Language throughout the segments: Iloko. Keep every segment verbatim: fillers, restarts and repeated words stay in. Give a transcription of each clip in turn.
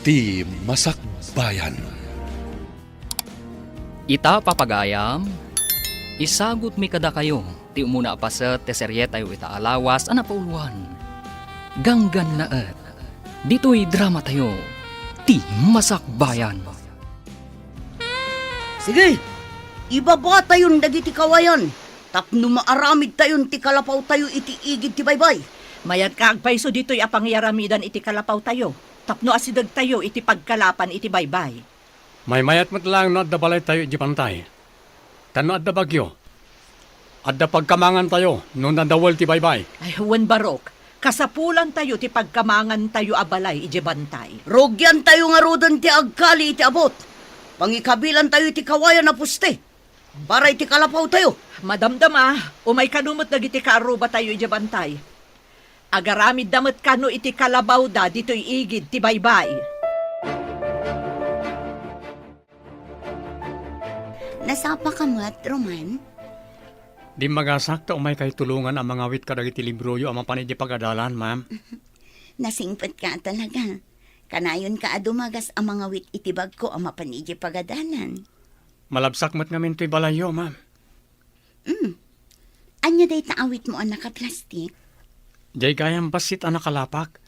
Ti Masakbayan. Ita, papagayam, isagutmi kadakayo ti umuna a paset ti serietayo ita a lawas a napauloan, Ganggannaet. Ditoy dramatayo, Ti Masakbayan. Sige, ibabatayon dagiti kawayan tapno maaramidtayon ti kalapawtayo iti igid ti baybay. Mayat nga agpayso ditoy a pangiyaramidan iti kalapawtayo tapno asidegtayo iti pagkalapan iti baybay. Maymayat met laeng no adda balaytayo idiay bantay. Ta no adda bagyo, adda pagkamangantayo no nadawel ti baybay. Ay, wen, Barok, kasapulantayo ti pagkamangantayo a balay idiay bantay. Rugiantayo ngaruden ti agkali iti abut. Pangikabilantayo iti kawayan a poste para iti kalapawtayo. Madamdama, umay kano met dagiti kaarrubatayo idiay bantay. Agaramidda met kano iti kalabawda ditoy igid ti baybay. Nasapaka met, Roman? Dimmagasak ta umaykayo tulongan a mangawit kadagiti libroyo a mapan idiay pagadalan, ma'am. Nasingpetka talaga. Kanayonka a dumagas a mangawit iti bagko a mapan idiay pagadalan. Malabsak met ngamin toy balayyo, ma'am. Mm. Ania dayta awitmo a nakaplastik? Diay gayam bassit a nakalapak.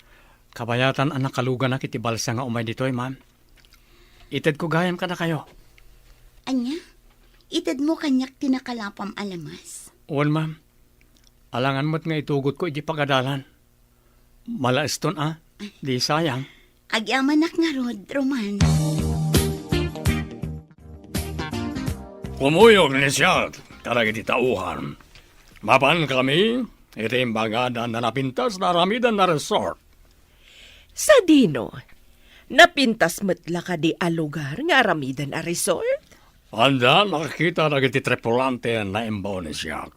Kabayatan a nakaluganak iti balsa nga umay ditoy, ma'am. Itedko gayam kadakayo. Ania? Itedmo kaniak ti nakalapam a lamas? Wen, ma'am. Alangan met nga itugotko iti pagadalan. Malaeston a, di sayang. Agyamanak ngarud, Roman. Kumuyog ni siak kadagiti tauhan. Mapan kami iti imbagada a napintas nga aramiden a resort. Sadino? Napintas met la kadi a lugar nga aramiden a resort? Adda nakakita dagiti tripulante a naimbaw ni siak.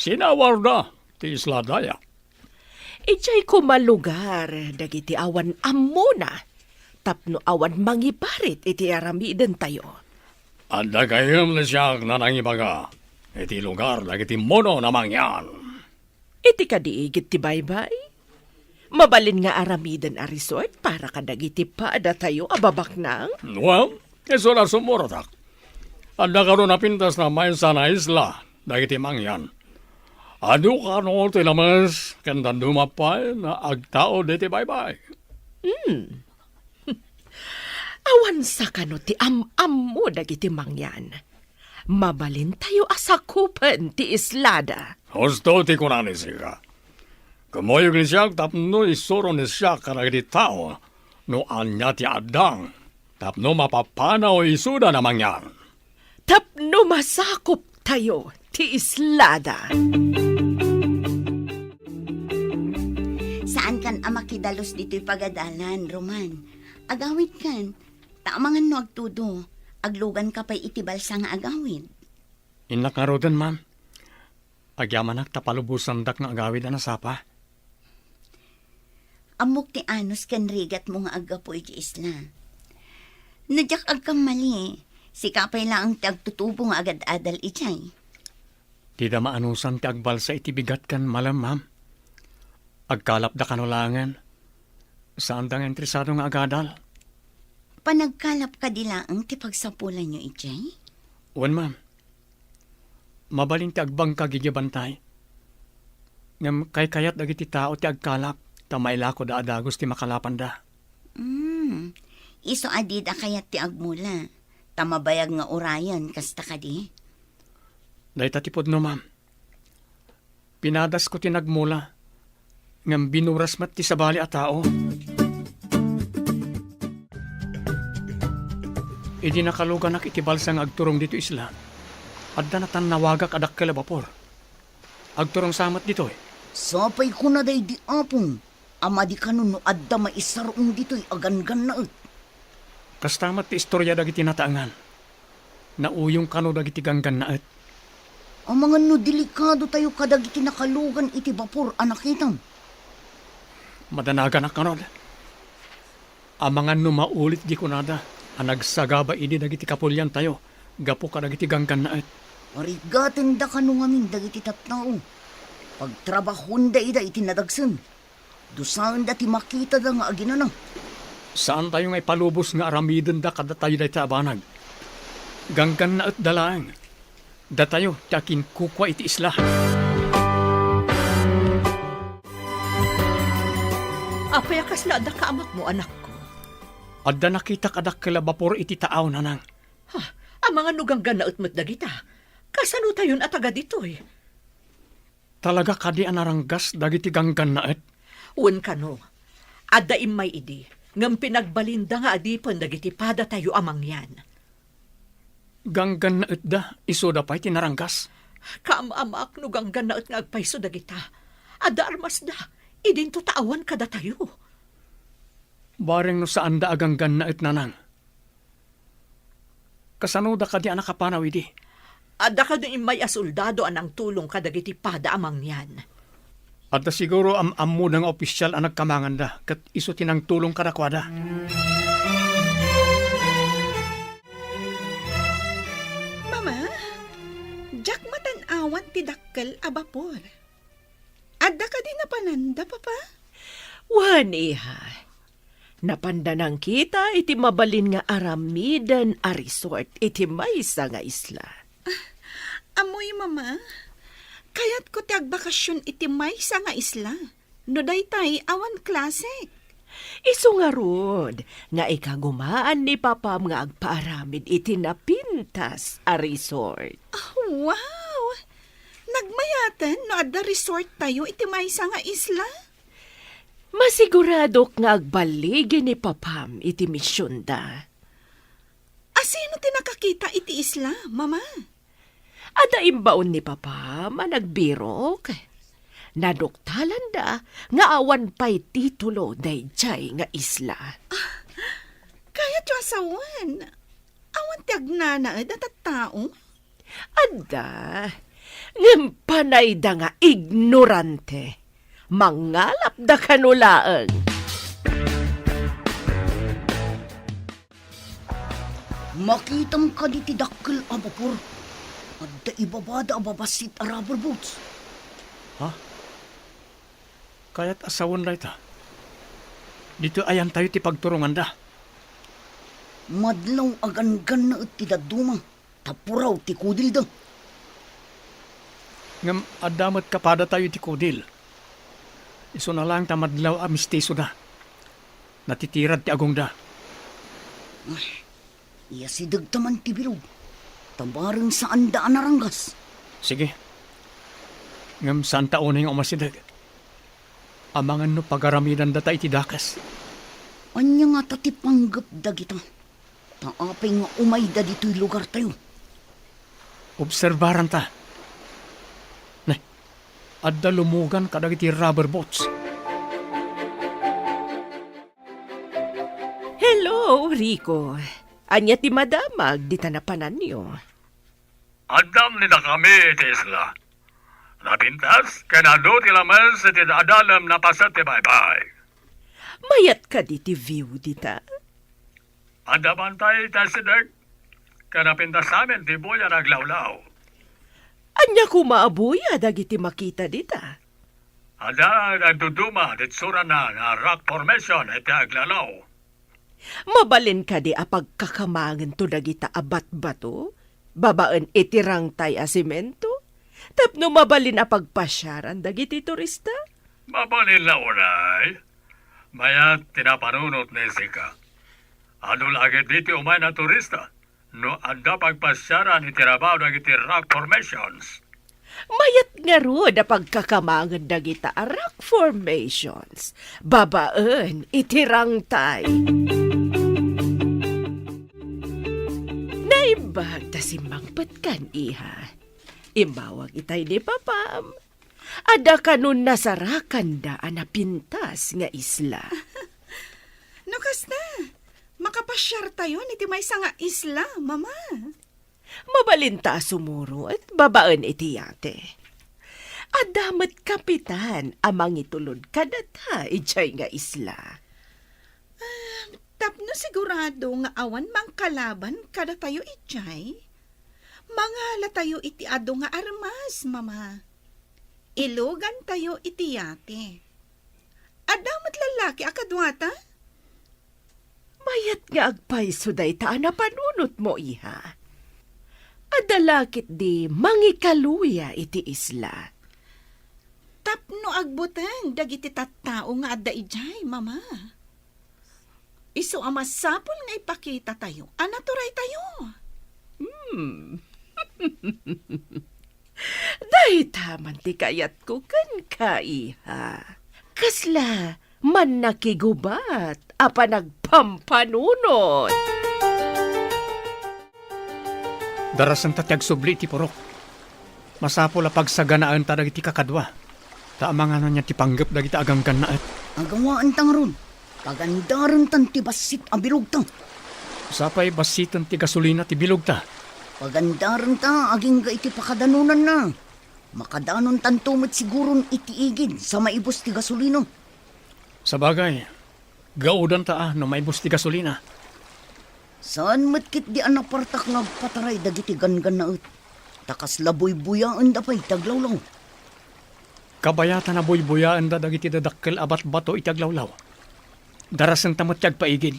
Sinawarda ti isla daya. Idiay koma lugar dagiti awan ammona tapno awan mangiparit iti aramidentayo. Adda gayam ni siak a nangibaga iti lugar dagiti mono a mangyan. Iti kadi igid ti baybay? Mabalin nga aramiden a resort para kadagiti padatayo a babaknang? Well, isu la sumuratak. Adda kano napintas a maysa a isla dagiti mangyan. Adu kano ti lames ken dadduma pay nga agtaud iti baybay. Hmm. Awan sa kano ti am-ammo dagiti mangyan. Mabalintayo a sakupen ti islada. Husto ti kuna ni sika. Kumuyog ni siak tapno isuro ni siak kadagiti tao no ania ti adda tapno mapapanaw isuda a mangyan. Tapno masakuptayo ti islada. Saankan a makidalus ditoy pagadalan, Roman. Agawidkan, ta amangan no agtudo, agluganka pay iti balsa nga agawid. Innak ngaruden, ma'am. Agyamanak ta palubosandak nga agawid a nasapa. Ammok ti anus ken rigatmo nga aggapu iti isla. No diak agkammali, sika pay laeng ti agtutubo nga agad-adal idiay. Dida maanusan ti agbalsa iti bigat ken malem, ma'am. Agkalapda kano laengen. Saanda nga interesado nga agadal. Panagkalap kadi laeng ti pagsapulanyo idiay? Wen, ma'am. Mabalin ti agbangkag idiay bantay. Ngem kaykayat dagiti tao ti agkalap ta mailakoda a dagus ti makalapanda. Hmm. Isu a dida kayat ti agmula, ta mabayag nga urayen, kasta kadi? Dayta ti pudno, ma'am. Pinadasko ti nagmula, ngem binuras met ti sabali a tao. Idi nakaluganak iti balsa nga agturong ditoy isla, adda natannawagak a dakkel a bapor. Agturong sa met ditoy. Sapay kuna daydi apong a madi kano no adda maisar-ong ditoy a ganggannaet. Kasta met ti istoria dagiti nataengan. Nauyong kano dagiti ganggannaet. Amangan no delikadotayo kadagiti nakalugan iti bapor a nakitam. Madanaganak ngarud. Amangan no maulit di kunada a nagsagaba idi dagiti kapuliantayo gapu kadagiti ganggannaet. Parigatenda kano ngamin dagiti tattao. Pagtrabahonda ida iti nadagsen. Dusaenda ti makitada nga aginana. Saantayo nga ipalubos nga aramidenda kadatayo dayta a banag. Ganggannaetda laeng. Datayo ti akinkukua iti isla. Apay a kasla adda kaamakmo, anakko? Adda nakitak a dakkel a bapor iti taaw, nanang. Ha? Amangan no ganggannaet met dagita. Kasano tayon a taga ditoy? Talaga kadi a naranggas dagiti ganggannaet? Wen kano, adda immay idi, ngem pinagbalinda nga adipen dagiti padatayo a mangyan. Ganggannaetda, isuda pay ti naranggas? Kaam-amaak no ganggannaet nga agpayso dagita. Adda armasda, idinto ta awan kadatayo. Bareng no saanda a ganggannaet, nanang. Kasanoda kadi a nakapanaw idi? Adda kadi immay a soldado a nangtulong kadagiti pada a mangyan. Adda siguro am-ammoda nga opisial a nagkamanganda, ket isu ti nangtulong kadakuada. Mama, diak matan-awan ti dakkel a bapor. Adda kadi napananda, Papa? Wen, iha. Napanda nangkita iti mabalin nga aramiden a resort iti maysa nga isla. Ammoyo, Mama. Kayatko ti agbakasion iti maysa nga isla. No daytay, awan klase. Isu ngarud nga ikagumaan ni Papam nga agpaaramid iti napintas a resort. Ah, wow! Nagmayaten no adda resort tayo iti maysa nga isla? Masiguradok nga agballigi ni Papam iti misionda. Asino ti nakakita iti isla, Mama? Adda imbaon ni Papam a nagbirok. Naduktalanda nga awan pay titulo daydiay nga isla. Ah, kayatyo a sawen, awan ti agnanaed a tattao? Adda, ngem panayda nga ignorante. Mangalapda kano laeng. Makitam kadi ti dakkel a bapor? Adda ibabada a babassit a rubber boats. Ha? Kayat a sawen dayta. Ditoy ayantayo ti pagturonganda. Madlaw a ganggannaet ti dadduma, ta puraw ti kudilda. Ngem adda met kapadatayo iti kudil. Isuna laeng ta madlaw a mistisoda. Natitirad ti agongda. Ay, iyasidegta man ti bilog, ta bareng saanda a naranggas. Sige. Ngem saanta unay nga umasideg. Amangan no pagaramidandata iti dakes. Ania ngata ti panggep dagita? Ta apay nga umayda ditoy lugartayo? Obserbaranta. Ne, adda lumugan kadagiti rubber boats. Hello, Rico. Ania ti madamag dita napananyo? Addam ni dakami iti isla. Napintas ken adu ti lames iti adalem napaset ti baybay. Mayat kadi ti view dita? Adda bantay iti asideg, ken napintas amin ti buya nga aglawlaw. Ania koma a buya dagiti makita dita? Adda nagduduma ti itsurana nga rock formation iti aglawlaw. Mabalin kadi a pagkakamangento dagita a batbato babaen iti rangtay a semento tapno mabalin a pagpasiaran dagiti turista? Mabalin la unay. Mayat ti napanunot ni Sika. Adu la ketdi ti umay a turista no adda pagpasiaran iti rabaw dagiti rock formations. Mayat ngarud a pagkakamangen dagita a rock formations babaen iti rangtay. Naimbag ta simmangpetkan, iha. Immawag itay ni Papam. Adda kano nasarakanda a napintas nga isla. No kasta, makapasiartayon iti maysa nga isla, Mama. Mabalinta a sumurot babaen iti yate. Adda met kapitan a mangitulod kadata idiay nga isla. Ah, tapno sigurado nga awan mangkalaban kadatayo idiay, mangalatayo iti adu nga armas, Mama. Ilugantayo iti yate. Adda met lallaki a kaduata? Kayat nga agpayso dayta a napanunotmo, iha. Adda la ketdi mangikaluya iti isla. Tapno agbuteng dagiti tattao nga adda idiay, Mama. Isu a masapul nga ipakitatayo a naturaytayo. Hmm. Dayta man ti kayatko kenka, iha. Kasla mannakigubat a panagpampanunot. Darasenta ti agsubli iti purok. Masapul a pagsaganaenta dagiti kakadua. Ta amangan ania ti panggep dagiti aganggannaet. Agawaenta ngarud. Pagandarentan ti bassit a bilogta. Sapay bassiten ti gasolina ti bilogta. Pagandarenta agingga iti pakadanonanna. Makadanontanto met siguron iti igid sa maibus ti gasolina. Sabagay, gaudanta a no maibus ti gasolina. Saan met ketdi a napartak nga agpataray dagiti ganggannaet, ta kasla buybuyaenda pay ti aglawlaw. Kabayatan a buybuyaenda dagiti dadakkel a batbato iti aglawlaw. Darasenta met ti agpaigid.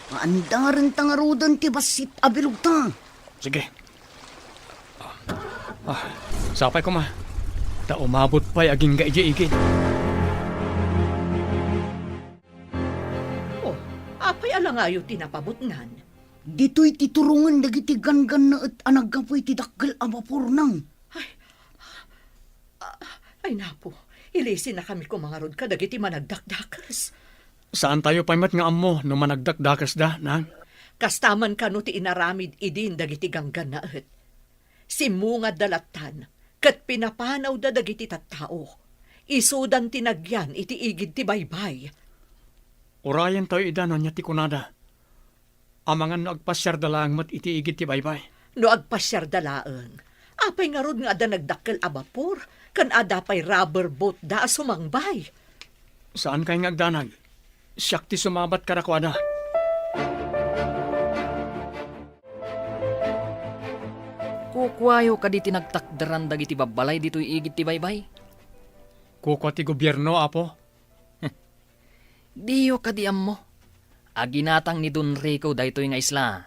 Paandarenta ngaruden ti bassit a bilogta. Sige. Ah, sapay koma. Ta umabot pay agingga idiay igid. Oh, apay a langayo ti napabutngan? Ditoy ti turongen dagiti ganggannaet a naggapu iti dakkel a bapor, nang. Ay, ah, ay, napo, ilisinakami koma ngarud kadagiti managdakdakes. Saantayo pay met nga ammo no managdakdakesda, nang. Kasta man kano ti inaramid idin dagiti ganggannaet. Simmungadda lattan, ket pinapanawda dagiti tattao. Isudan ti nagyan iti igid ti baybay. Urayentayo ida no ania ti kunada. Amangan no agpasiarda laeng met iti igid ti baybay. No agpasiarda laeng, apay ngarud nga adda nagdakkel a bapor, ken adda pay rubber boatda a sumangbay? Saankay nga agdanag. Siak ti sumabat kadakuada. Kukuayo kadi ti nagtakderan dagiti babbalay ditoy igid ti baybay? Kukua ti gobierno, Apo. Diyo kadi ammo a ginatang ni Don Rico daytoy nga isla?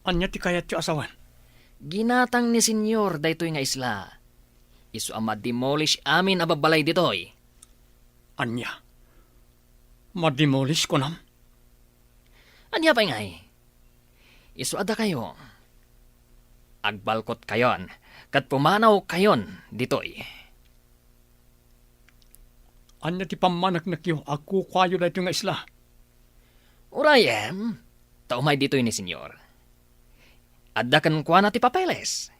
Ania ti kayatyo a sawen? Ginatang ni Senyor daytoy nga isla. Isu a ma-demolish amin a babbalay ditoy. Ania? Ma-demolish, kunam? Ania pay ngay? Isu a dakayo, agbalkotkayon ket pumanawkayon ditoy. Ania ti pammaneknekyo a kukuayo daytoy nga isla? Urayem, ta umay ditoy ni Senyor. Adda kenkuana ti papeles.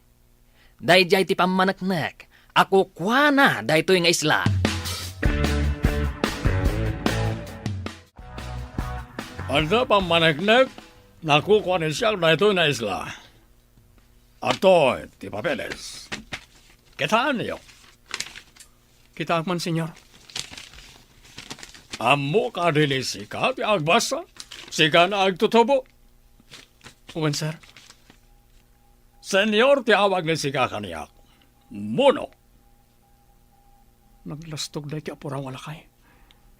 Daydiay ti pammaneknek a kukuana daytoy nga isla. Adda pammaneknek a kukua ni siak daytoy nga isla. Adtoy ti papeles. Kitaenyo. Kitaek man, Senyor. Ammok a dili sika ti agbasa? Sika nga agtutubo? Wen, sir. Senyor ti awag ni sika kaniak. Muno. Naglastog daytoy a puraw a lakay.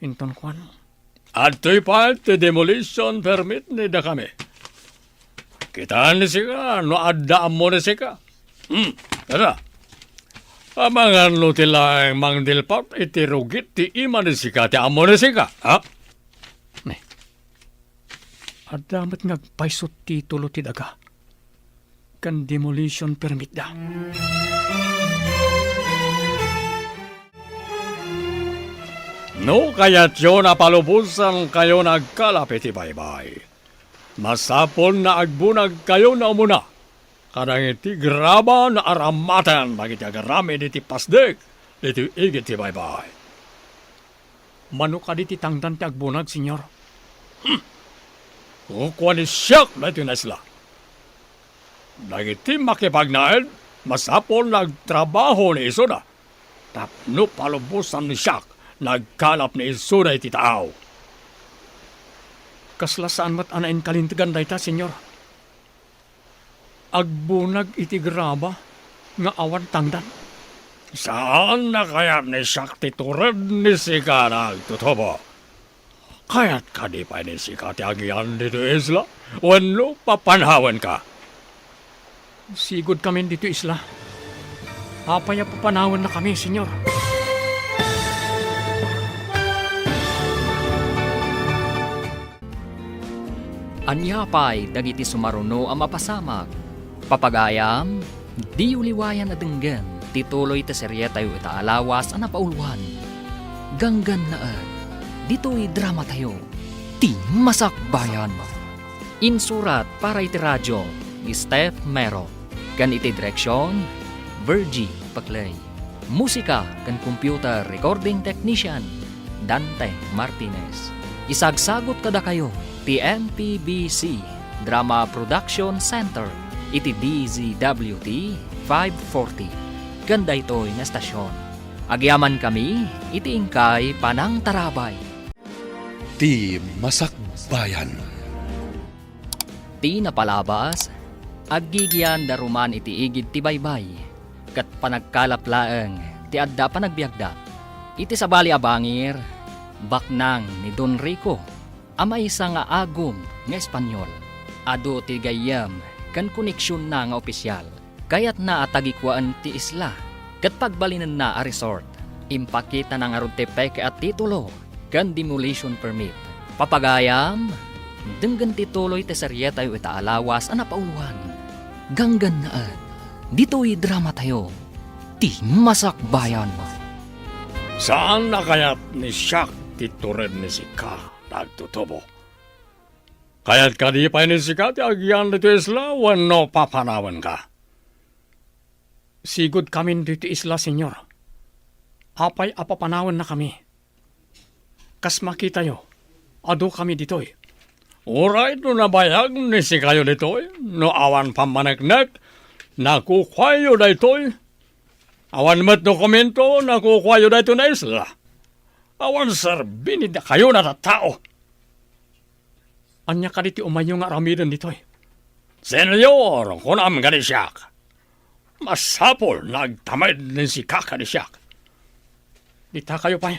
Inton kuan, "Adtoy pay ti demolition permit ni dakami. Kitaen ni sika no adda ammo ni sika. Hmm, tara. Amangan no ti laeng mangdilpat iti rugit ti ima ni sika ti ammo ni sika, ha?" Ne. Adda met nga agpayso ti titulo ti daga ken demolition permit da. No kayatyo a palubosankayo nga agkalap iti baybay, masapul a agbunagkayo nga umuna kadagiti graba nga aramaten dagiti agaramid iti pasdek iti igid ti baybay. Mano kadi ti tangdan ti agbunag, Senyor? Hmm. Kukua ni siak daytoy nga isla. Dagiti makipagnaed, masapul a agtrabaho ni isuda, tapno palubosan ni siak nga agkalap ni isuda iti taaw. Kasla saan met a nainkalintegan dayta, Senyor? Agbunag iti graba nga awan tangdan. Saan a kayat ni siak ti tured ni sika nga agtutubo. Kayat kadi pay ni sika ti agian ditoy isla? Wenno papanawenka? Sigud kamin ditoy isla. Apay a papanawennakami, Señor? Ania pay dagiti sumaruno a mapasamak? Papagayam, diyo liwayan a denggen ti tuloy ti serietayo ita a lawas a napauluan. Ganggannaet, ditoy dramatayo, Ti Masakbayan. Insurat para iti radio ni Steph Mero, ken iti direksion, Virgie Paclay. Musika ken computer recording technician, Dante Martinez. Isagsagut kadakayo ti M P B C Drama Production Center iti D Z W T five forty ken daytoy nga estasion. Agyamankami iti inkay panangtarabay. Ti Masakbayan. Ti napalabas, aggigian daruman iti igid ti baybay, ket panagkalap laeng ti adda panagbiagda. Iti sabali a bangir, baknang ni Don Rico a maysa nga agum nga Espanyol. Adu ti gayyem ken koneksionna nga opisial. Kayatna a tagikuaen ti isla ket pagbalinenna a resort. Impakitana ngarud ti peke a titulo ken demolition permit. Papagayam, denggen ti tuloy ti serietayo ita a lawas a napauluan. Ganggannaet, ditoy dramatayo, Ti Masakbayan. Saan a kayat ni Siak ti tured ni sika, nagtutubo. Kayat kadi pay ni sika ti agian ditoy isla wenno papanawenka? Sigud kamin ditoy isla, Señor. Apay a papanawennakami? Kas makitayo, adu kami ditoy. Uray no nabayag ni sikayo ditoy, no awan pammaneknek, nakukuayo daytoy. Awan met dokumento, nakukuayo daytoy nga isla. Awan serbi ni dakayo a tattao. Ania kadi ti umayyo nga aramiden ditoy? Señor, kunam kadi siak. Masapul nga agtamid ni sika kadi siak. Dita kayo pay.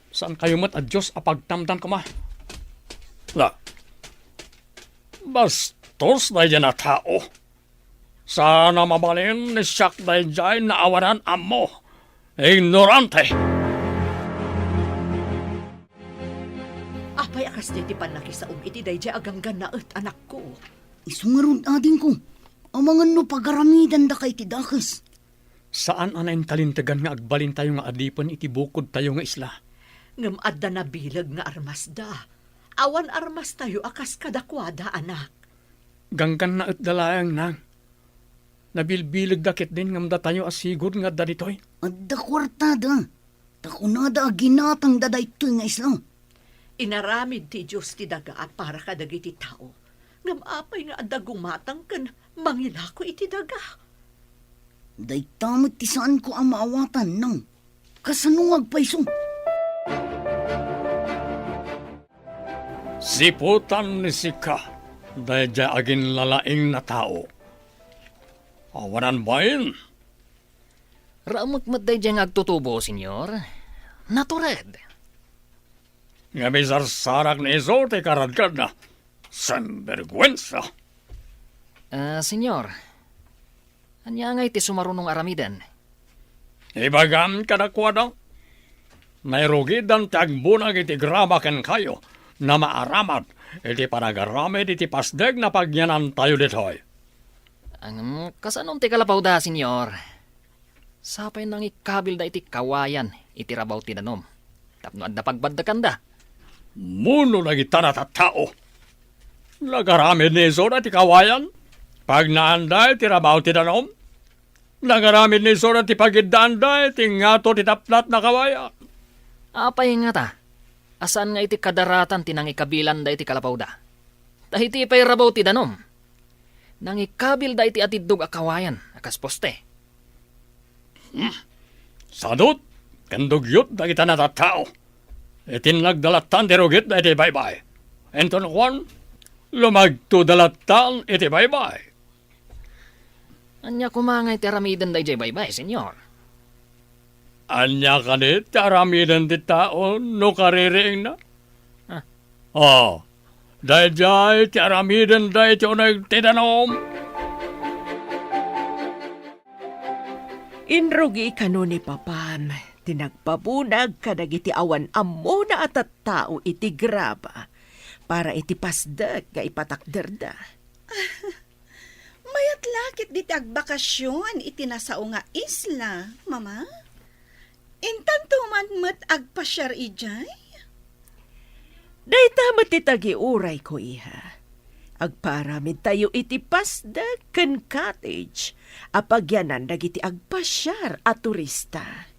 Saan kayo met a Dios a pagtamdan koma? La. Bastos daydiay a tao. Saan a mabalin ni siak daydiay nga awanan ammo. Ignorante! Apay a kasdi ti pannakisaom iti daydiay a ganggannaet, anakko? Isu ngarud, adingko, amangan no pagaramidandaka iti dakes. Saan a nainkalintegan nga agbalintayo nga adipen iti bukodtayo nga isla. Ngem adda nabileg nga armasda. Awan armastayo a kas kadakuada, anak. Ganggannaetda laeng, nang. Nabilbilegda ketdin ngem datayo a sigud nga adda ditoy. Adda kuartada. Ta kunada a ginatangda daytoy nga isla. Inaramid ti Dios ti daga a para kadagiti tao. Ngem apay nga adda gumatang ken mangilako iti daga? Dayta met ti saanko a maawatan, nang. Kasano nga agpayso? Siputan ni sika daydiay a ginlalaing a tao. Awanan bain. Raemek met daydiay nga agtutubo, Señor. Natured. Ngem isarsarak ni isu ti karadkadna. Sinbergwensa! Ah, Señor, ania ngay ti sumaruno nga aramiden? Ibagam kadakuada, nairugidan ti agbunag iti grama kenkayo, nga maaramid iti panagaramid iti pasdek nga pagyanantayo ditoy. Ngem, kasano ti kalapawda, Señor? Sapay nangikabilda iti kawayan iti rabaw ti danum tapno adda pagbaddekanda. Muno dagita a tattao, nagaramid ni isu dayta iti kawayan, pagnaanda iti rabaw ti danum. Nagaramid ni isu dayta iti pagiddaanda iti ngato ti taplat a kawayan. Apay ngata a saan nga iti kadaratan ti nangikabilanda iti kalapawda? Ta iti pay rabaw ti danum, nangikabilda iti atiddog a kawayan a kas poste. Hmm. Sadut ken dugyot dagita a tattao. Iti nagdalattan ti rugit dayta iti baybay. Inton kuan, lumagtoda lattan iti baybay. Ania koma ngay ti aramiden daydiay baybay, Señor? Ania kadi ti aramiden ti tao no kaririingna? O, daydiay ti aramidenda iti uneg ti danum. Inrugi kano ni Papam ti nagpabunag kadagiti awan ammona a tattao iti graba para iti pasdek nga ipatakderda. Mayat la ketdi ti agbakasion iti nasao nga isla, Mama. Intanto man met agpasiar idiay? Dayta met ti tagiurayko, iha. Agpaaramidtayo iti pasdek ken cottage a pagyanan dagiti agpasiar a turista.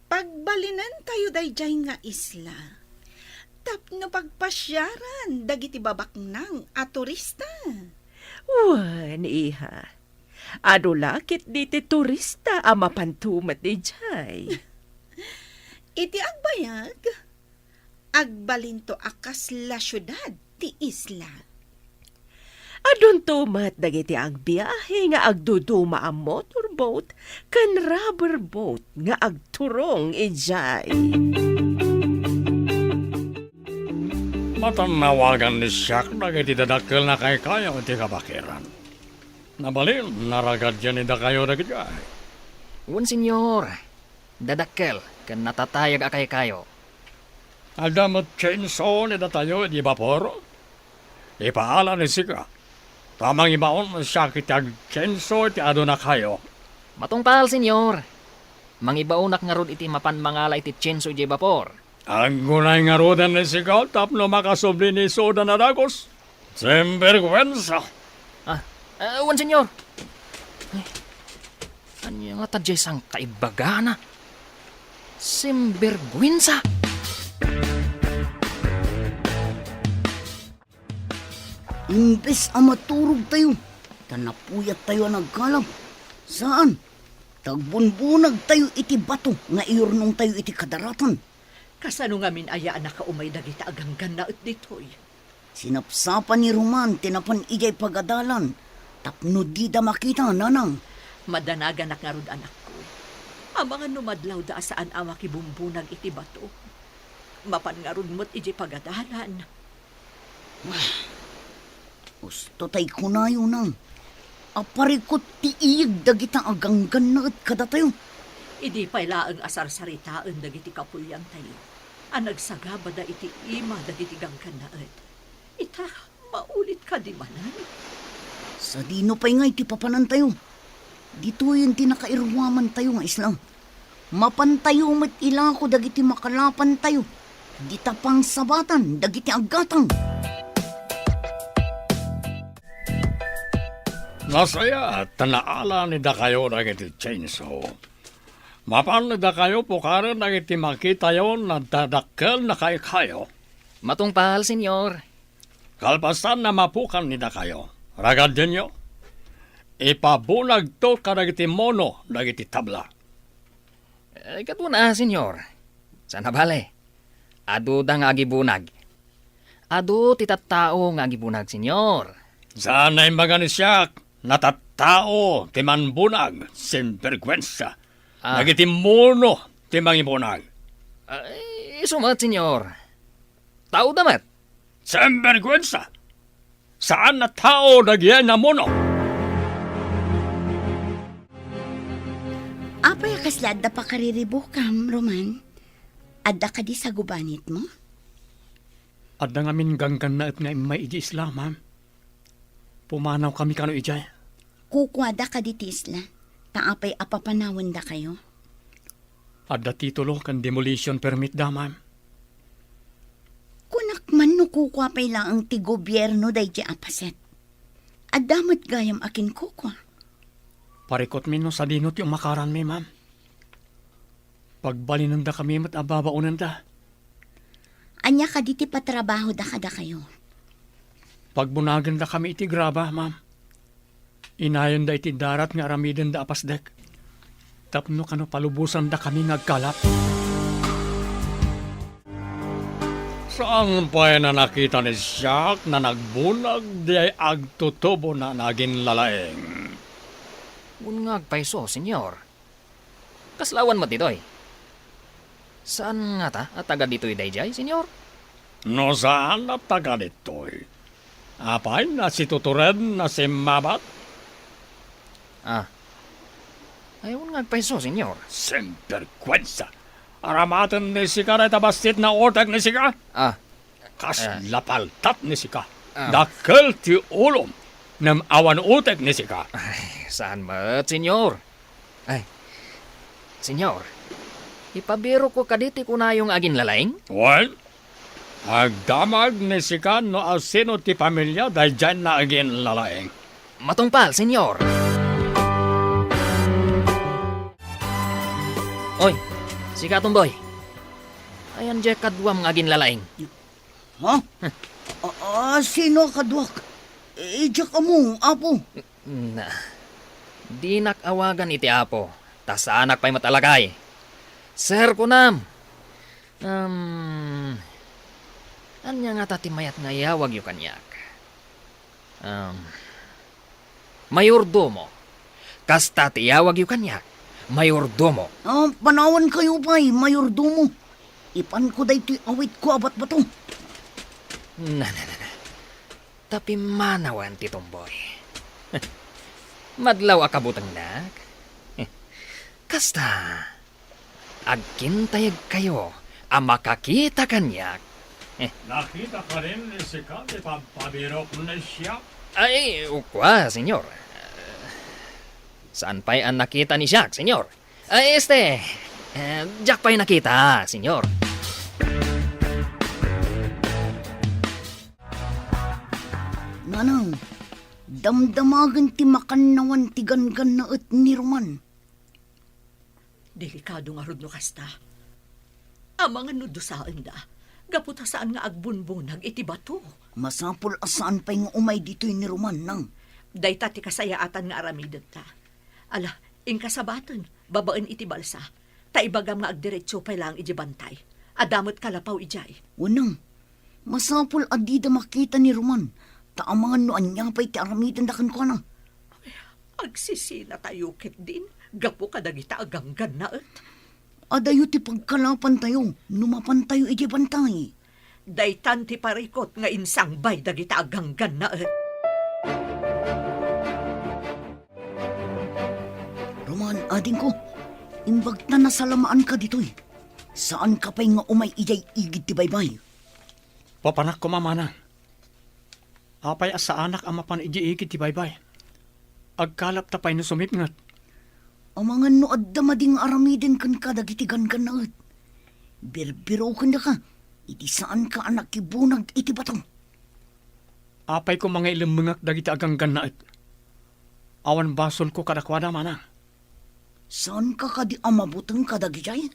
Pagbalinentayo daydiay nga isla tapno pagpasiaran dagiti babaknang a turista. Wen, iha. Adu la ketdi ti turista a mapanto met idiay. Iti agbayag, agbalinto a kasla siudad ti isla. Adunto met dagiti agbiahe nga agduduma a motorboat ken rubber boat nga agturong idiay. Matannawagan ni Siak dagiti dadakkel a kaykayo iti kabakiran. Nabalin, naragadyan ni dakayo dagidiay. Wen, Señor. Dadakkel ken natatayag a kaykayo. Adda met chainsaw ni datayo iti bapor? Ipaala ni sika, ta mangibaon siak iti agchainsaw iti adunakayo. Matungpal, Señor. Mangibaonak ngarud iti mapan mangala iti chainsaw idiay bapor. Aggunay ngaruden ni sika tapno makasubli ni Soda a dagus. Sinbergwensa! Ah, ah, wen, Señor. Ay, ania ngata diay sangkaibbagana? Sinbergwensa! Imbes a maturogtayo, ta napuyattayo a nagkalab. Saan, ta agbunbunagtayo iti bato nga iyurnongtayo iti kadaratan. Kasano ngamin aya a nakaumay dagita a ganggannaet ditoy? Sinapsapa ni Roman ti napan idiay pagadalan tapno dida makita, nanang. Madanaganak ngarud, anakko. Amangan no madlawda a saan a makibumbunag iti bato. Mapan ngarud met idiay pagadalan. Usto tay kunayo, nang, a parikut ti iyeg dagita a ganggannaet kadatayo. Idi pay laeng a sarsaritaen dagiti kapuliantayo a nagsagabada iti ima dagiti ganggannaet, ita, maulit kadi manen? Sadino pay ngay ti papanantayo? Ditoyen ti nakairuamantayo nga isla. Mapantayo met ilako dagiti makalapantayo, dita pangsabatan dagiti aggatang. Nasayaat ta naala ni dakayo dagiti chainsaw. Mapan ni dakayo pukaren dagiti makitayo a dadakkel a kaykayo. Matungpal, Señor. Kalpasan a mapukan ni dakayo, ragadenyo, ipabunagto kadagiti mono dagiti tabla. Eh, kaduana, Señor. Saan a bale, aduda nga agibunag. Adu ti tattao nga agibunag, Señor. Saan a imbaga ni siak, natattao ti manbunag, sinbergwensa. Ah. Dagiti mono ti mangibunag. Ah, isu met, Señor. Taoda met. Sinbergwensa! Saan a tao dagiti namuno! Apay a kasla adda pakariribukam, Roman? Adda kadi sagubanitmo? Adda ngamin ganggannaet nga immay idiay isla, ma'am. Pumanawkami kano idiay. Kukuada kadi ti isla, ta apay a papanawendakayo? Adda titulo ken demolition permit da, ma'am. Kunak man no kukua pay laeng ti gobierno daydiay a paset. Adda met gayam a kinkukua. Parikutmi no sadino ti umakaranmi, ma'am. Pagbalinendakami met a babaonenda. Ania kadi ti patrabahoda kadakayo? Pagbunagendakami iti graba, ma'am. Inayonda iti darat nga aramidenda a pasdek. Tapno kano palubosandakami nga agkalap. Saan pay a nakita ni Jack a nagbunag diay agtutubona a naginlalaing? Wen nga agpayso, Señor. Kasla awan met ditoy? Saan ngata a taga ditoy daydiay, Señor? No saan a taga ditoy, apay nasitutured na simmabat? Ah. Ay, wen nga agpayso, Senyor. Sinbergwensa! Aramaten ni sika dayta bassit nga utek ni sika? Ah. Kasla paltat ni sika. Ah. Dakkel ti ulom, ngem awan utek ni sika. Ay, saan met, Senyor? Ay, Senyor, ipabirokko kadi ti kunayo nga aginlalaing? Wen, agdamag ni sika no asino ti pamilia daydiay nga aginlalaing. Matungpal, Senyor. Oy, sika, Tomboy. Ayan diay kaduam nga aginlalaing. Ha? A-, a-, sino a kaduak? Idiak ammo, Apo. Na, dinak awagan iti Apo, ta saanak pay met a lakay. Sir, kunam. Um, ania ngata ti mayat nga iyawagyo kaniak? Um, mayordomo. Kasta ti iyawagyo kaniak, mayordomo. Ah, panawankayo pay, mayordomo. Ipanko daytoy awitko a batbato. Na, na, na, na. Ta pimmanawen ti Tomboy. Madlaw a kabutengnak. Kasta, agkintayegkayo a makakita kaniak. Nakita kadi ni sika ti pagpabirok ni siak? Ay, kua, Senyor. Saan pay a nakita ni siak, Senyor? Ay, este, eh, diak pay nakita, Senyor. Nanang, damdamagen ti makannawan ti ganggannaet ni Roman. Delikado ngarud no kasta. Amangan no dusaenda, gapu ta saan nga agbunbunag iti bato. Masapul a saan pay nga umay ditoy ni Roman, nang. Dayta ti kasayaatan nga aramidenta. Ala, inka sabaten, babaen iti balsa, ta ibagam nga agdiretso pay laeng idiay bantay. Adda met kalapaw idiay. Wenno, masapul a dida makita ni Roman, ta amangan no ania pay ti aramidenda kenkuana. Agsisinatayo ketdin gapu kadagita a ganggannaet. Adayo ti pagkalapantayo no mapantayo idiay bantay. Daytan ti parikut nga insangbay dagita a ganggannaet. Roman, adingko, imbag ta nasalamaanka ditoy. Saanka pay nga umay idiay igid ti baybay. Papanak koma, manang. Apay a saanak a mapan idiay igid ti baybay? Agkalapta pay no sumipnget. Amangan no adda madi nga aramiden kenka dagiti ganggannaet. Birbirokendaka idi saanka a nakibunag iti bato. Apay koma nga ilemmengak dagiti a ganggannaet? Awan basolko kadakuada, manang. Saanka kadi a mabuteng kadagijay?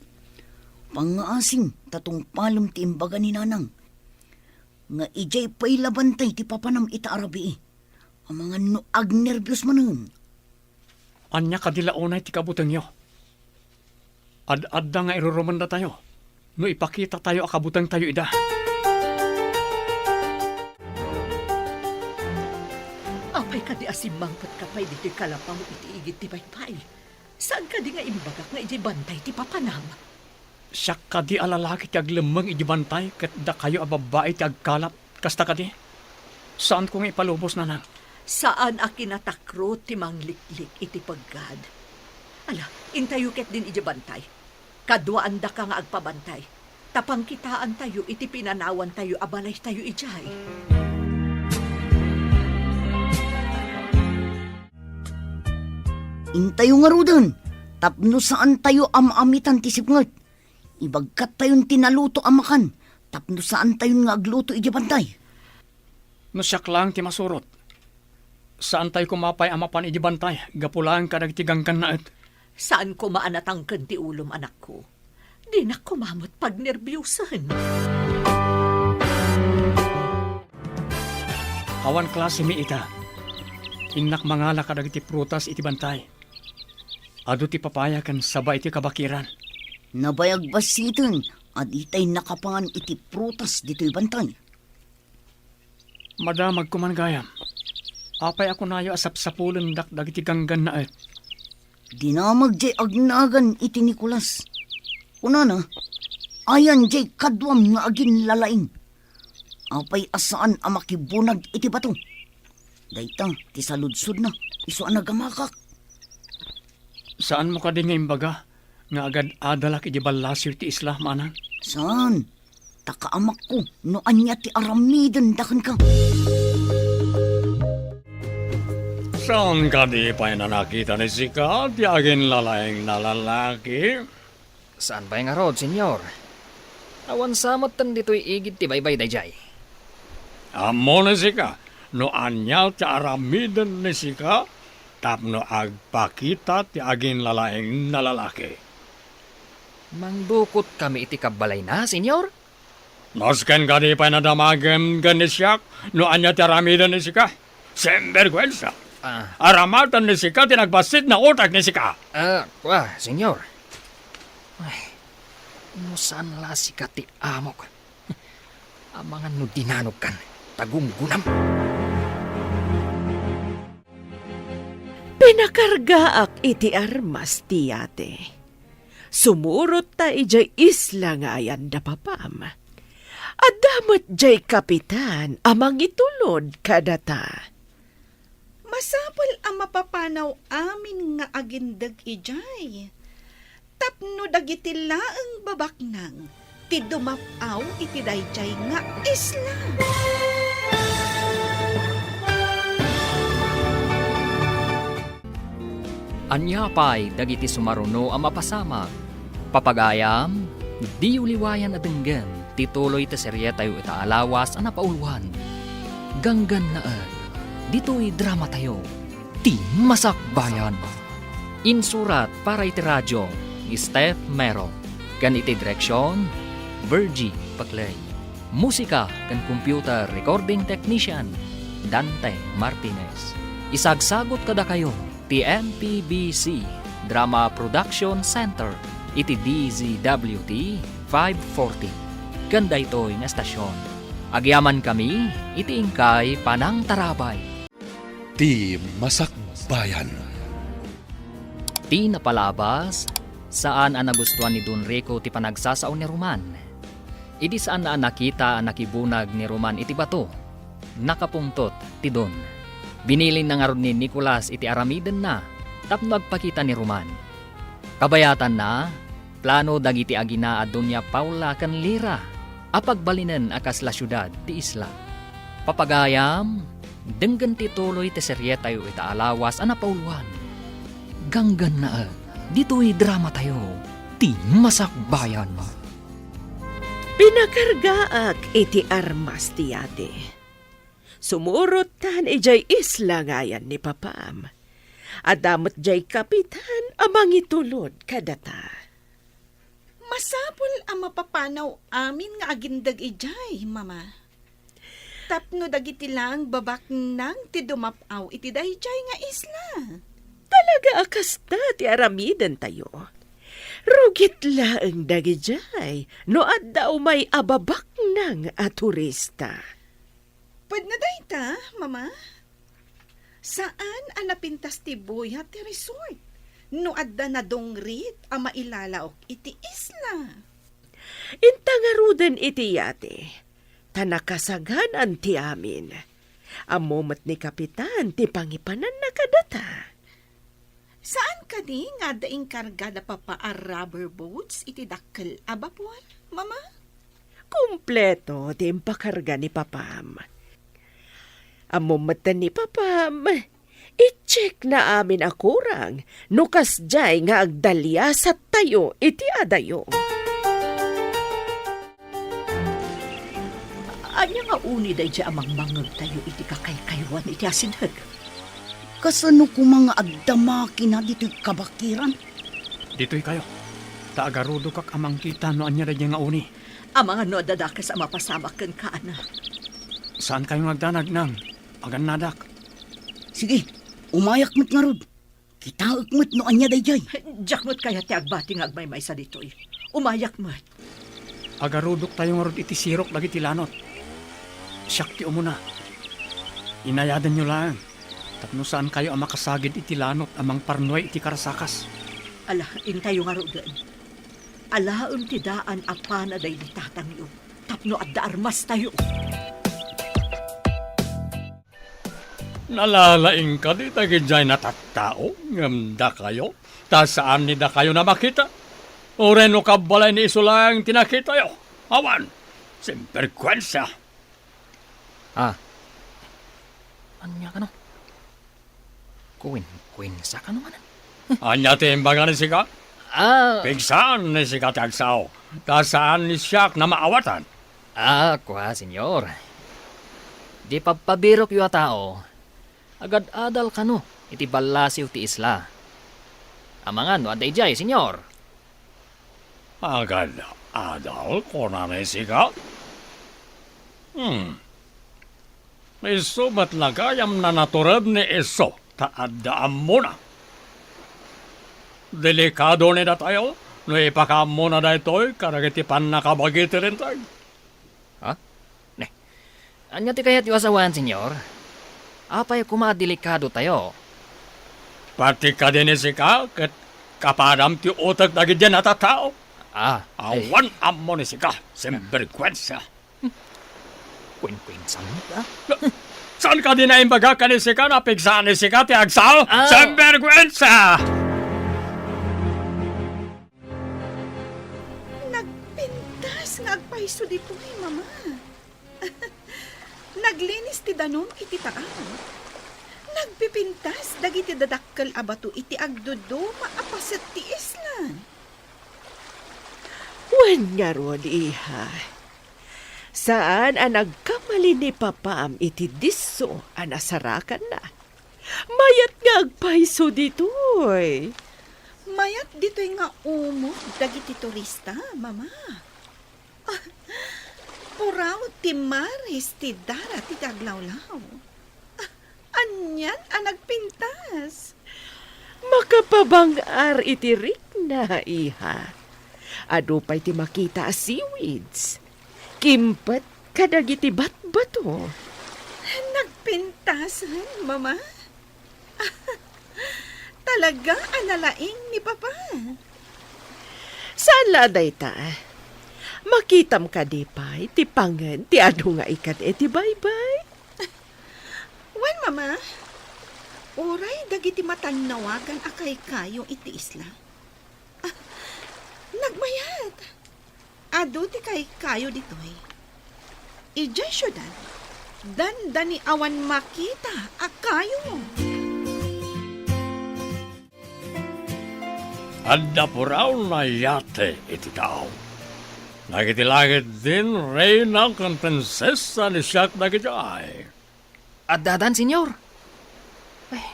Pangngaasim ta tungpalem ti imbaga ni nanang nga idiay pay la bantay ti papanam ita a rabii. Amangan no agnerbios manen. Ania kadi la unay ti kabutengyo? Ad-adda nga irurumendatayo no ipakitatayo a kabutengtayo ida. Apay kadi a simmangpetka pay ditoy kalapaw iti igid ti baybay? Saan kadi nga imbagak nga idiay bantay ti papanam? Siak kadi a lalaki ti aglemmeng idiay bantay ket dakayo a babbai ti agkalap, kasta kadi? Saanko nga ipalubos, nanang. Saan a kinatakrot ti mangliklik iti peggad. Ala, intayo ketdin idiay bantay. Kaduaandaka nga agpabantay, ta pangkitaantayo iti pinanawantayo a balaytayo idiay. Intayo ngaruden, tapno saantayo a maamitan ti sipnget. Ibagkattayon ti naluto a makan, tapno saantayon nga agluto idiay bantay. No siak laeng ti masurot, saantayo koma pay a mapan idiay bantay gapu laeng kadagiti ganggannaet. Saan koma a natangken ti ulom, anakko. Dinak koma met pagnerbiosen. Awan klasemi ita. Innak mangala kadagiti prutas iti bantay. Adu ti papaya ken saba iti kabakiran. Nabayag bassiten a ditay nakapangan iti prutas ditoy bantay. Madamag koman gayam. Apay a kunayo a sapsapulendak dagiti ganggannaet? Dinamag jay agnagan iti Nicolas. Kunana, ayan jay kaduam nga aginlalaing. Apay a saan a makibunag iti bato? Dayta ti saludsodna, isu a nagamakak. Saanmo kadi nga imbaga nga agad-adalak iti ballasiw ti isla, manang? Saan? Ta kaamakko no ania ti aramidenda kenka. Saan kadi pay a nakita ni sika ti aginlalaing a lalaki? Saan pay ngarud, Señor? Awan sa metten ditoy igid ti baybay daydiay. Ammo ni sika no ania ti aramiden ni sika tapno agpakita ti aginlalaing a lalaki? Mangdukotkami iti kabbalayna, Señor? Nasken kadi pay a nadamagem ken ni siak no ania ti aramiden ni sika? Sinberguensa! Ah. Aramaten ni sika ti nagbassit a utek ni sika! Ah, kua, Señor. Ay, no saan la sika ti amok. Amangan no dinanogkan, ta gunggunam. Pinakargaak iti armas ti yate. Sumurot ta idiay isla nga ayan da papam. Adda met diay kapitan a mangitulod kadata. Masapul a mapapanaw amin nga agindeg idiay, tapno dagiti laeng babaknang ti dumap-aw iti daydiay nga isla. Ania pay dagiti sumaruno a mapasamak? Papagayam, diyo liwayan a denggen ti tuloy ti serietayo ita a lawas a napauluan. Ganggannaet, ditoy dramatayo, Ti Masakbayan. Insurat para iti radio ni Steph Mero, ken iti direksion, Virgie Paclay. Musika ken computer recording technician, Dante Martinez. Isagsagut kadakayo ti M P B C Drama Production Center iti D Z W T five forty. Ken daytoy nga estasion, agyamankami iti inkay panangtarabay. Ti Masakbayan. Ti napalabas, saan a nagustuan ni Don Rico ti panagsasao ni Roman. Idi saan a nakita a nakibunag ni Roman iti bato, nakapungtot ti Don. Binilinna ngarud ni Nicolas iti aramidenna tapno agpakita ni Roman. Kabayatanna, plano dagiti agina a Doña Paula ken Lira a pagbalinen a kasla siudad ti isla. Papagayam, denggen ti tuloy ti serietayo ita a lawas a napauluan. Ganggannaet, ditoy dramatayo, Ti Masakbayan. Pinakargaak iti armas ti yate. Sumurottan idiay isla nga ayan ni papam. Adda met diay kapitan a mangitulod kadata. Masapul a mapapanaw amin nga agindeg idiay, Mama. Tapno dagiti laeng babaknang ti dumap-aw iti daydiay nga isla. Talaga a kasta ti aramidentayo. Rugit laeng dagidiay no adda umay a babaknang a turista. Pwedna dayta, Mama? Saan a napintas ti buya ti resort no adda nadungrit a mailalaok iti isla? Inta ngaruden iti yate, ta nakasaganan ti amin. Ammo met ni Kapitan ti pangipananna kadata. Saan kadi nga adda inkarga da Papa a rubber boats iti dakkel a bapor, Mama? Kompleto ti impakarga ni Papam. Ammo metten ni Papam, i-check na amin a kurang no kasdiay nga agdaliasattayo iti adayo. Ania nga uni daydiay a mangmangngegtayo iti kakaykaywan iti asideg? Kasano koma nga agdama kina ditoy kabakiran? Ditoykayo, ta agarudokak a mangkita no ania daydiay nga uni. Amangan no adda dakes a mapasamak kenka, anak. Saankayo nga agdanag, Nang. Pagannadak. Sige, umayak met ngarud. Kitaek met no ania daydiay. Diak met kayat ti agbati nga agmaymaysa ditoy. Umayak met. Agarudoktayo ngarud iti sirok dagiti lanot. Siak ti umuna. Inayadanyo laeng tapno saankayo a makasagid iti lanot a mangparnuay iti karasakas. Ala, intayo ngaruden. Alaem ti daan a pana daydi tatangyo tapno adda armastayo. Nalalaing kadi dagidiay natattao ngem dakayo, ta saan ni dakayo a makita? Uray no kabbalay ni isu laeng ti nakitayo? Awan! Sinbergwensa! Ah. Ania kano? Kuwenkuwensa kano manen? Ania ti imbaga ni sika? Ah. Pigsaan ni sika ti agsao, ta saan ni siak a maawatan. Ah, kua, Señor. Di pabpabirokyo a tao, agad-adal kano iti ballasiw ti isla. Amangan no adda idiay, Señor. Agad-adal, kunana ni sika? Hmm. Isu met la gayam a natured ni isu ta adda ammona. Delikado ni datayo no ipakaammona daytoy kadagiti pannakabagi ti Linteg. Ha? Ne. Ania ti kayatyo a sawen, Señor? Apay koma a delikadotayo? Pati kadi ni sika ket kapadam ti utek dagidiay natattao. Ah, eh. Awan ammo ni sika, sinbergwensa. Kuwenkuwensa met, ah. Saan kadi a imbagak ken ni sika a pigsaan ni sika ti agsao? Ah. Sinbergwensa! Nagpintas nga agpayso ditoy, Mama. Naglinis ti danum iti taang. Nagpipintas dagiti dadakkel a bato iti agduduma a paset ti isla. Wen ngarud, iha, saan a nagkamali ni papam iti disso a nasarakanna. Mayat nga agpayso ditoy. Mayat ditoy nga umog dagiti turista, Mama. Ah, puraw ti maris ti dara ti aglawlaw. Ah, anian a nagpintas? Makapabang-ar iti rikna, iha. Adu pay ti makita a seaweeds. Kimpet kadagiti batbato. Nagpintasen, Mama? Talaga a nalaing ni Papa. Saan la a dayta? Makitam kadi pay ti pangen ti adu nga ikkan iti baybay? Wen, Mama. Uray dagiti matannawagan a kaykayo iti isla. Ah, nagmayat. Adu ti kaykayo ditoy. Idiay siudad, dandani awan makita a kayo. Adda puraw a yate iti tao. Dagiti langit din reyna ken prinsesa ni siak dagidiay. Addadan, Señor? Ay,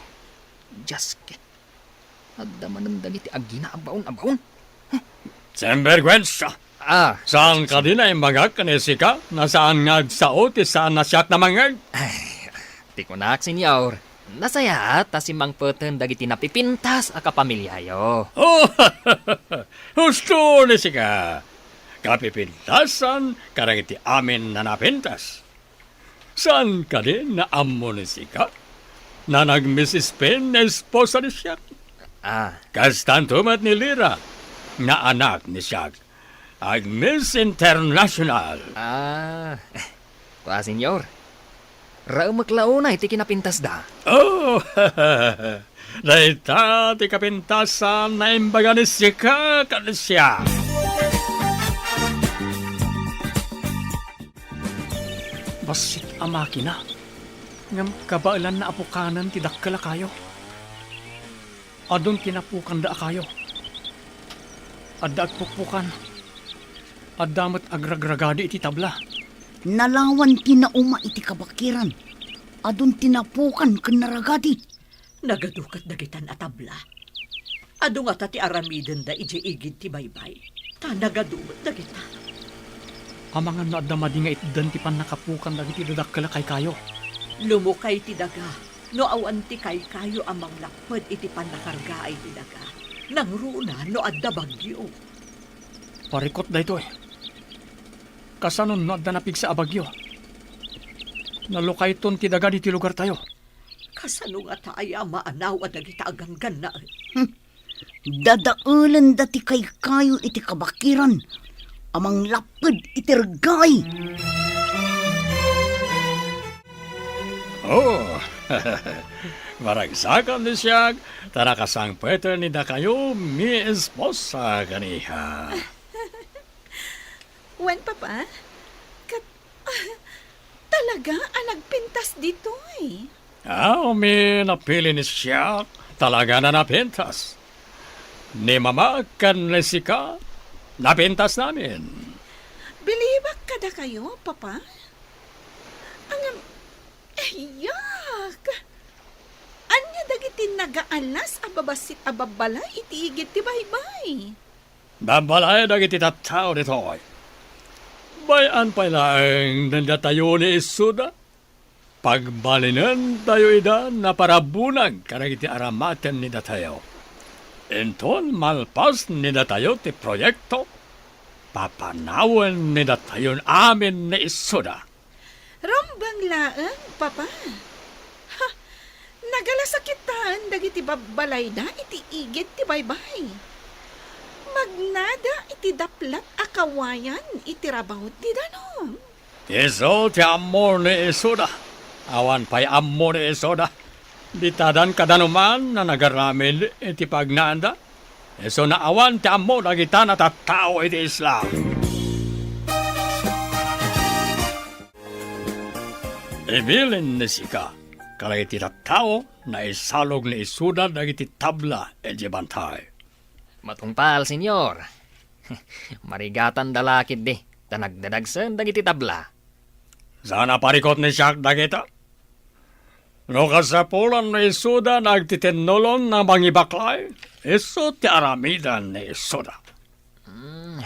Dios ket. Adda manen dagiti agina a baon a baon. Sinbergwensa! Ah, saan kadi a imbagak ken ni sika a saan nga agsao ti saan a siak a mangngeg? Ay, ti kunak, Señor, nasayaat ta simmangpeten dagiti napipintas a kapamiliayo. Oh, husto ni sika. Kapipintasan kadagiti amin a napintas. Saan kadi a ammo ni sika a nag-Miss Spain nga esposa ni siak? Ah. Kastanto met ni Lira nga anak ni siak. Ag-Miss International. Ah. Kua, Señor. Raemek la unay ti kinapintasda. Oh! Dayta ti kapintasan a imbaga ni sika ken ni siak. Bassit a makina, ngem kabaelanna a pukanen ti dakkel a kayo. Adun ti napukanda a kayo. Adda agpukpukan. Adda met agragragadi iti tabla. Nalawan ti nauma iti kabakiran. Adun ti napukan ken naragadi. Nagadu ket dagitan a tabla. Adu ngata ti aramidenda idiay igid ti baybay. Ta nagadu met dagita. Amangan no adda madi nga itdan ti pannakapukan dagiti dadakkel a kaykayo. Lumukay ti daga no awan ti kaykayo a manglapped iti pannakargaay ti daga. Nangruna no adda bagyo. Parikut daytoy. Kasano no adda napigsa a bagyo? Nalukayton ti daga ditoy lugartayo. Kasano ngata aya a maanaw a dagita a ganggannaet? Hmm. Dadaelenda ti kaykayo iti kabakiran a manglapped iti reggaay. Oh, Maragsakan ni siak, ta nakasangpeten ni dakayo mi esposa kaniha. Wen, Papa? Kat-, talaga a nagpintas ditoy? Aw, mi napili ni siak, talaga na napintas. Ni Mama ken ni sika, napintas namin. Bilibak kadakayo, Papa? Ngem, ayak! Ania dagiti nagaalas a babassit a babbalay iti igid ti baybay? Babbalay dagiti tattao ditoy. Bay-an pay laeng datayo ni Isuda. Pagbalinentayo ida naparabunag kadagiti aramaten ni datayo. Inton malpas ni datayo ti proyekto, papanawen ni datayon amin ni Isuda. Rumbeng laeng, Papa. Ha, nagalasakitaen dagiti babbalayda iti igid ti baybay. Magnada iti daplat a kawayan iti rabaw ti danum. Isu ti ammo ni Isuda. Awan pay ammo ni Isuda. Ditadan kadanuman a nagaramid iti pagnaanda. Isuna awan ti ammo dagita a tattao iti isla. Ibilin ni sika, kadagiti tattao, naisalog ni Isuda dagiti tabla iti bantay. Matungpal, Señor. Marigatanda la ketdi, ta nagdadagsen dagiti tabla. Saan a parikut ni siak dagita? No kasapulan ni Isuda nga agtitinnulon a mangibaklay, isu ti aramidan ni Isuda. Hmm,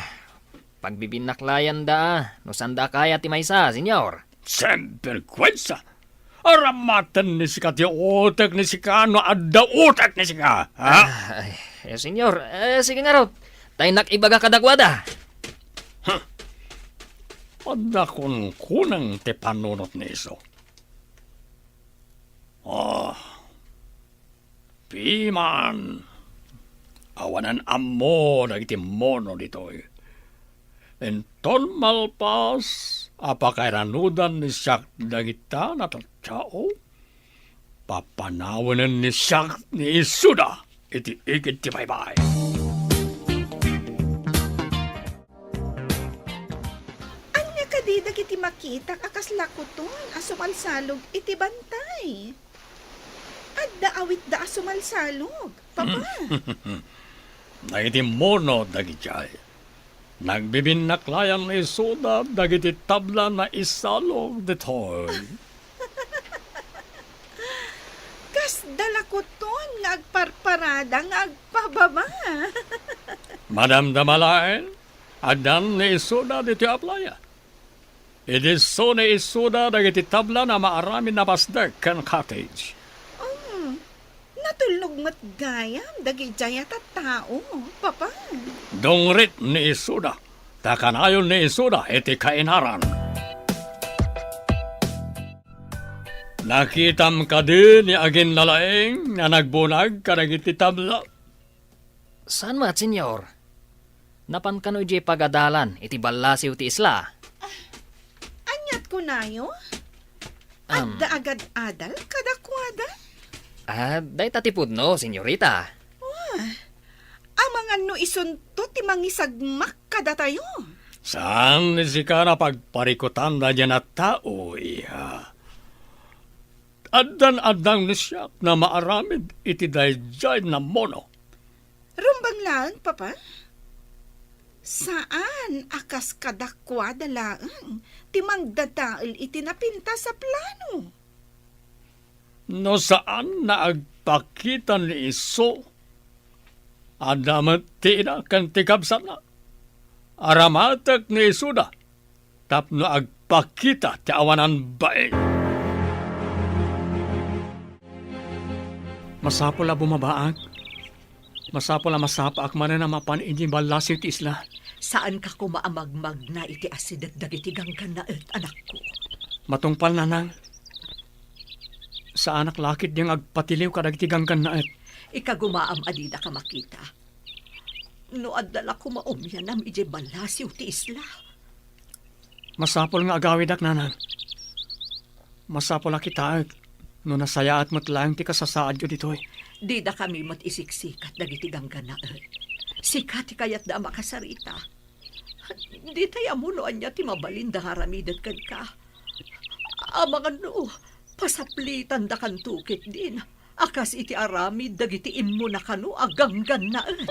pagbibinnaklayan da, no saan da kaya ti maysa, Señor. Sinberguensa! Aramaten ni sika ti utek ni sika no adda utek ni sika, ha? Ay, eh, Señor, eh, sige ngarud. Tay nak ibaga kadakuada. Huh. Adda kunkunang ti panunot ni isu. Ah, piman. Awanan ammo dagiti mono ditoy. Inton malpas a pakairanudan ni siak dagita a tattao, papanawenen ni siak ni Isuda iti igid ti baybay. Ania kadi dagiti makitak a kasla kuton a sumalsalog iti bantay? Adda awitda a sumalsalog, Papa. Dagiti mono dagidiay. Nagbibinnaklayan ni Isuda dagiti tabla a naisalog ditoy. Kasda la kuton nga agparparada nga agpababa. Madamdama laeng, addan ni Isuda ditoy a playa. Idi isu ni Isuda dagiti tabla a maaramid a pasdek ken cottage. Um, natulnog met gayam dagidiay a tattao, Papa. Dungrit ni Isuda, ta kanayon ni Isuda iti kainaran. Nakitam kadi ni aginnalaing a nagbunag kadagiti tabla? Saan met, Señor. Napan kano idiay pagadalan iti ballasiw ti isla. Ah, aniat kunayo? Am. Adda agad-adal kadakuada? Ah, dayta ti pudno, señorita. Wah, amangan no isunto ti mangisagmak kadatayo. Saan ni sika a pagparikutan daydiay a tao, iha. Addan-addang ni siak a maaramid iti daydiay a mono. Rumbeng laeng, Papa. Saan a kas kadakuada laeng ti mangdadael iti napintas a plano. No saan a agpakita ni isu, adda met ti ina ken ti kabsatna. Aramatek ni isuda tapno agpakita ti awanan bain. Masapul a bumabaak. Masapul a masapaak manen a mapan idiay ballasiw ti isla. Saanka koma a magmagna iti asideg dagiti ganggannaet, anakko. Matungpal, nanang. Saanak la ketdi nga agpatiliw kadagiti ganggannaet. Ikagumaam a didaka makita. No adda la koma umianam idiay ballasiw ti isla. Masapul nga agawidak, nanang. Masapul a kitaek No nasayaat met laeng ti kasasaadyo ditoy. Didakami met isiksikat dagiti ganggannaet. Sika ti kayatda a makasarita. Ditay ammo no ania ti mabalinda nga aramiden kenka. Amangan no, pasaplitandakanto ketdin a kas iti aramid dagiti immuna kano a ganggannaet.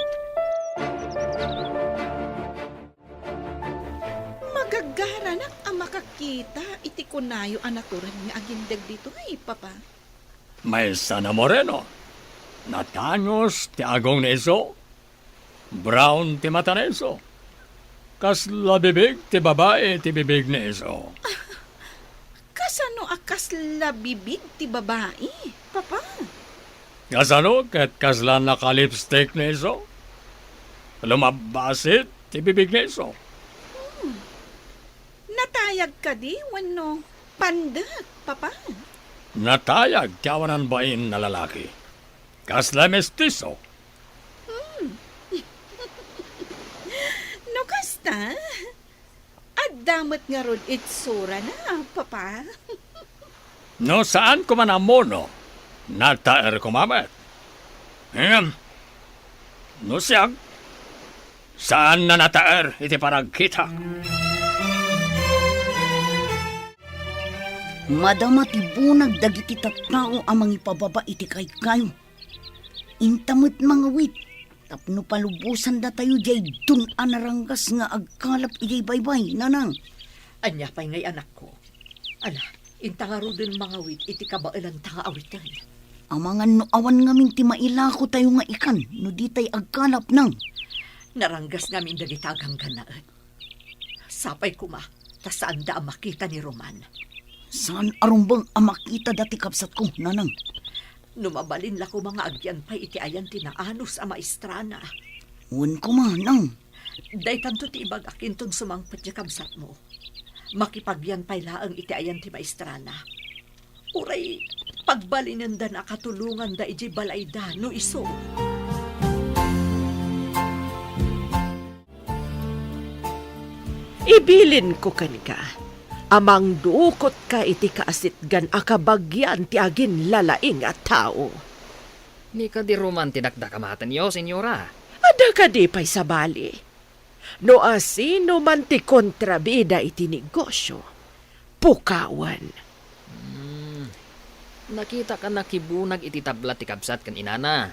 Magagaranak a makakita iti kunayo a natured nga agindeg ditoy, Papa. Maysa a moreno. Natangos ti agong ni isu. Brown ti mata ni isu. Kasla bibig ti babai ti bibig ni isu. Kasano a kasla bibig ti babai, Papa? Kasano ket kasla nakalipstick ni isu? Lumabbasit ti bibig ni isu. Hmm. Natayag kadi wenno pandek, Papa? Natayag ti awanan bain a lalaki. Kasla mestiso. Hmm. No kasta, adda met ngarud itsurana, Papa. No saan koma nga ammo, no, nataer koma met. Ngem, no siak, saan a nataer iti panagkitak. Madama ti bunag dagiti tattao a mangipababa iti kaykayo. Inta met mangawit tapno palubosandatayo diay dun a naranggas nga agkalap idiay baybay, Nanang. Ania pay ngay, anakko? Ala, inta ngaruden mangawit iti kabaelanta nga awiten. Amangan no awan ngamin ti mailakotayo nga ikan no ditay agkalap, Nang. Naranggas ngamin dagita a ganggannaet. Sapay koma ta saanda a makita ni Roman. Saan a rumbeng a makitada ti kabsatko, Nanang. No mabalin la koma nga agyan pay iti ayan ti naanus a maestrana. Wen koma, Nang. Daytanto ti ibagak inton sumangpet ti kabsatmo. Makipagyan pay laeng iti ayan ti maestrana. Uray pagbalinendana a katulonganda idiay balayda no isu. Ibilinko kenka a mangdukotka iti kaasitgan a kabagian ti aginlalaing a tao. Ni kadi Roman ti dakdakamatenyo, Senyora? Adda kadi pay sabali? No asino man ti kontrabida iti negosio, pukawen. Hmm. Nakitak a nakibunag iti tabla ti kabsat ken inana.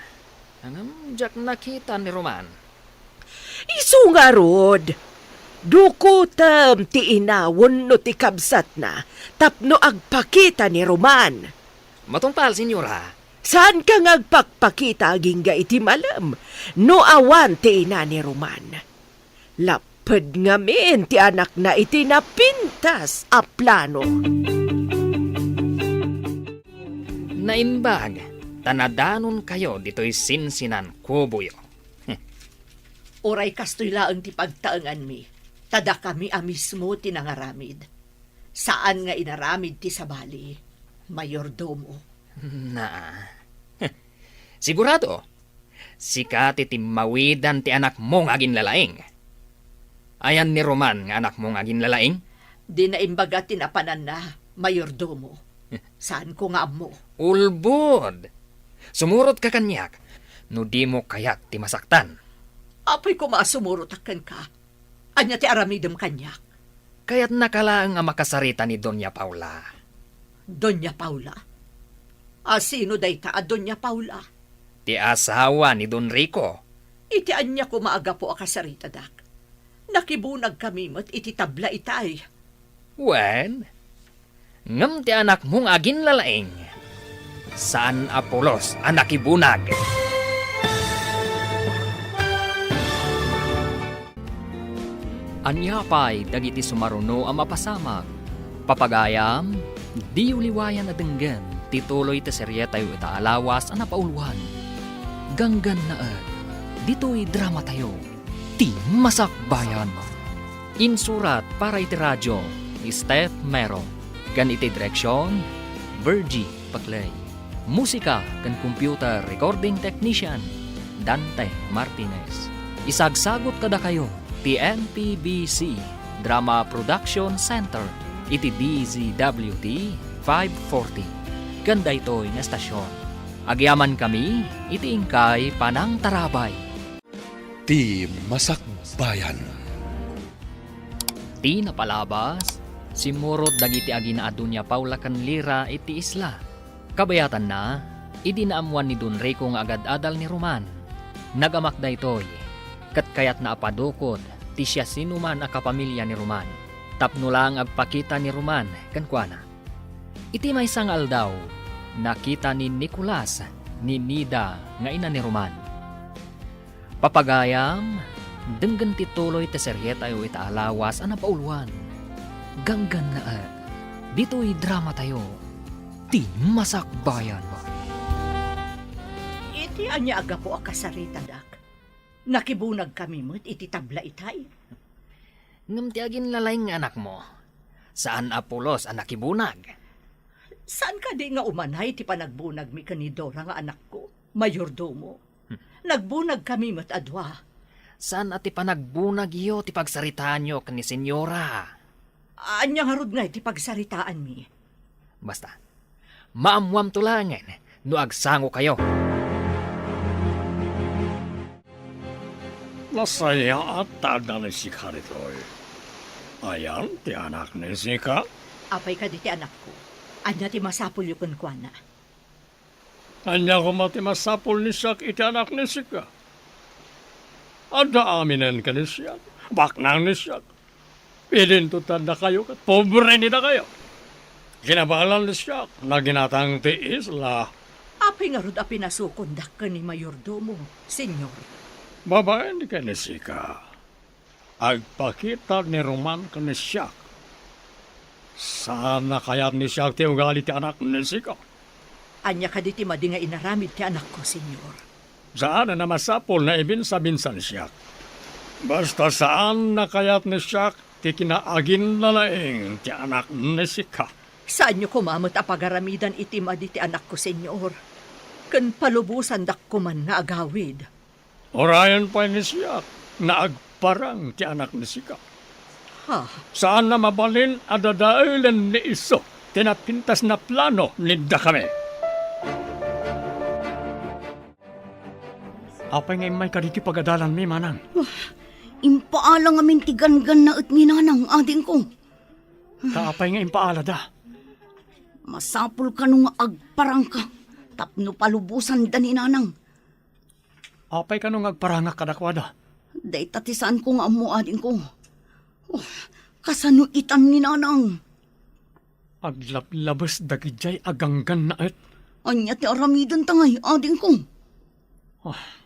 Ngem diak nakita ni Roman. Isu ngarud, dukotem ti ina wenno ti kabsatna tapno agpakita ni Roman. Matungpal, Senyora. Saanka nga agpakpakita agingga iti malem no awan ti ina ni Roman. Lapped ngamin ti anakna iti napintas a plano. Naimbag ta nadanonkayo ditoy sinsinan kuboyo. Uray kastoy laeng ti pagtaenganmi, ta dakami a mismo ti nangaramid. Saan nga inaramid ti sabali, mayordomo. Naa. Sigurado, sika ti timmawidan ti anakmo nga aginlalaing. Ayan ni Roman nga anakmo nga aginlalaing? Di naimbaga ti napananna, mayordomo. Saanko nga ammo. Ulbod! Sumurotka kaniak no dimo kayat ti masaktan. Apay koma a sumurotak kenka. Ania ti aramidem kaniak? Kayatnaka laeng a makasarita ni Doña Paula. Doña Paula? A sino dayta a Doña Paula? Ti asawa ni Don Rico. Iti ania koma a gapu a kasaritadak? Nakibunagkami met iti tabla itay. Wen, ngem ti anakmo nga aginlalaing, saan a pulos a nakibunag. Ania pay dagiti sumaruno a mapasamak? Papagayam, diyo liwayan a denggen ti tuloy ti serietayo ita a lawas a napauluan. Ganggannaet, ditoy dramatayo, ti Masakbayan. Insurat para iti radio ni Steph Mero, ken iti direksion, Virgie Paclay. Musika ken computer recording technician, Dante Martinez. Isagsagut kadakayo ti N P B C Drama Production Center iti D Z W T five forty. ken daytoy nga estasion. Agyamankami iti inkay panangtarabay. Ti Masakbayan. Ti napalabas, simmurot dagiti agina a Doña Paula ken Lira iti isla. Kabayatanna, idi naammuan ni Don Rico nga agad-adal ni Roman, nagamak daytoy, ket kayatna a padukod ti siasinoman a kapamilya ni Roman, tapno laeng agpakita ni Roman kenkuana. Iti maysa nga aldaw, nakita ni Nicolas ni Nida nga ina ni Roman. Papagayam, denggen ti tuloy ti serietayo ita a lawas a napauluan. Ganggannaet, ditoy dramatayo, Ti Masakbayan. Iti ania a gapu a kasaritadak? Nakibunagkami met iti tabla itay. Ngem ti aginlalaing nga anakmo, saan a pulos a nakibunag. Saan kadi nga umanay ti panagbunagmi ken ni Dora nga anakko, mayordomo? Hmm. Nagbunagkami met a dua. Saan a ti panagbunagyo ti pagsaritaanyo ken ni Senyora? Ania ngarud ngay ti pagsaritaanmi? Basta, maammuamto laengen no agsangokayo. Nasayaat ta adda ni Sika ditoy. Ayan ti anak ni Sika? Apay kadi ti anakko? Ania ti masapulyo kenkuana? Ania koma ti masapul ni siak iti anak ni Sika? Adda aminen ken ni siak. Baknang ni siak. Idinto ti addakayo ket pobre ni dakayo. Kinabalan ni siak, naginatang ti isla. Apay ngarud a pinasukondak ken ni mayordomo, Señor? Babaen ken ni Sika. Agpakita ni Roman ken ni siak. Saan a kayat ni siak ti ugali ti anak ni Sika. Ania kadi ti madi nga inaramid ti anakko, Señor? Saan a masapul nga ibinsa-binsa ni siak. Basta saan a kayat ni siak ti kinaaginlalaing ti anak ni Sika. Saanyo koma met a pagaramidan iti madi ti anakko, Señor. Ken palubosandak koman nga agawid. Urayen pay ni siak nga agparang ti anak ni Sika. Ha? Saan a mabalin a dadaelen ni isu ti napintas nga plano ni dakami. Apay nga immay kaditoy pagadalanmi, manang? Wah, impaala ngamin ti ganggannaet ni nanang, adingko. Ta apay nga impaalada? Masapul kano nga agparangka tapno palubosanda ni nanang. Apay kano nga agparangak kadakuada? Dayta ti saanko nga ammo, adingko. Oh, kasano itan ni nanang? Aglablabes dagidiay a ganggannaet. Ania ti aramidenta ngay, adingko? Ah.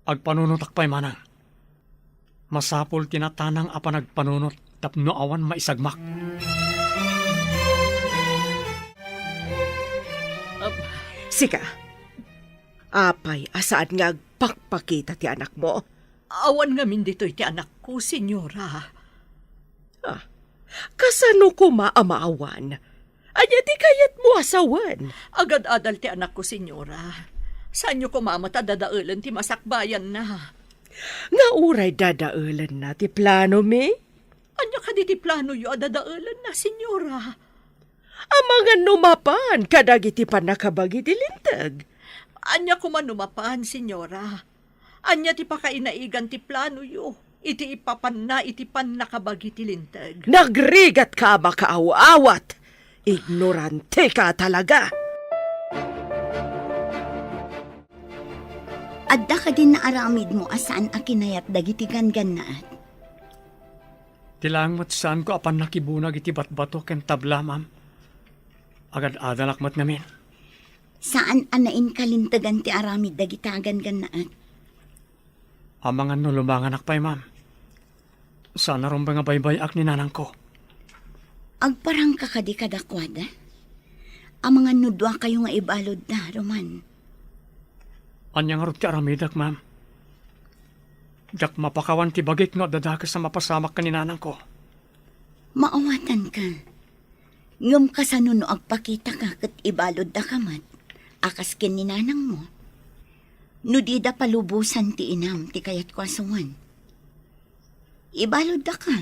Agpanunotak pay, manang. Masapul ti natanang a panagpanunot tapno awan maisagmak. Ap- Sika, apay a saan nga agpakpakita ti anakmo? Awan ngamin ditoy ti anakko, Señora. Ah, kasano koma a maawan? Ania ti kayatmo a sawen? Agad-adal ti anakko, Señora. Saanyo koma met a dadaelen ti masakbayanna. Nga uray dadaelenna ti planomi? Ania kadi ti planoyo a dadaelenna, Señora? Amangan no mapan kadagiti pannakabagi ti Linteg. Ania koma no mapan, Señora? Ania ti pakainaigan ti planoyo iti ipapanna iti pannakabagi ti Linteg? Nagrigatka a makaaw-awat! Ignoranteka talaga! Adda kadin naaramidmo a saan a kinayat dagiti ganggannaet? Ti laeng met saanko a pannakibunag iti batbato ken tabla, ma'am. Agad-adalak met ngamin. Saan a nainkalintegan ti aramid dagita a ganggannaet. Amangan no lumanganak pay, ma'am. Saan a rumbeng a baybay-ak ni nanangko. Agparangka kadi kadakuada? Amangan no duakayo nga ibaludda, Roman. Ania ngarud ti aramidek, ma'am? Diak mapakawan ti bagik no adda dakes a mapasamak ken ni nanangko. Maawatanka. Ngem kasano no agpakitaka ket ibaluddaka met, a kas ken ni nanangmo? No dida palubosan ti inam ti kayatko a sawen. Ibaluddaka,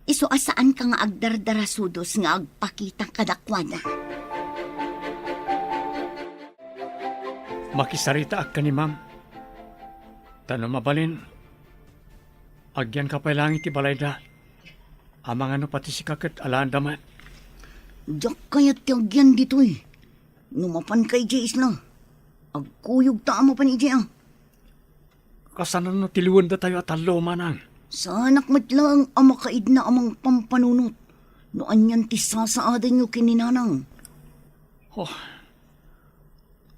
isu a saanka nga agdardarasudos nga agpakita kadakuada. Pakisaritaak ken ni Ma'am. Ta no mabalin, agyanka pay laeng iti balayda. Amangan no pati sika ket alaenda met. Diak kayat ti agyan ditoy. No mapanka idiay isla, agkuyogta a mapan idiay a. Kasano no tiliwendatayo a tallo, manang? Saanak met laeng a makaidna a mangpampanunot no anian ti sasaadanyo ken ni nanang. Oh,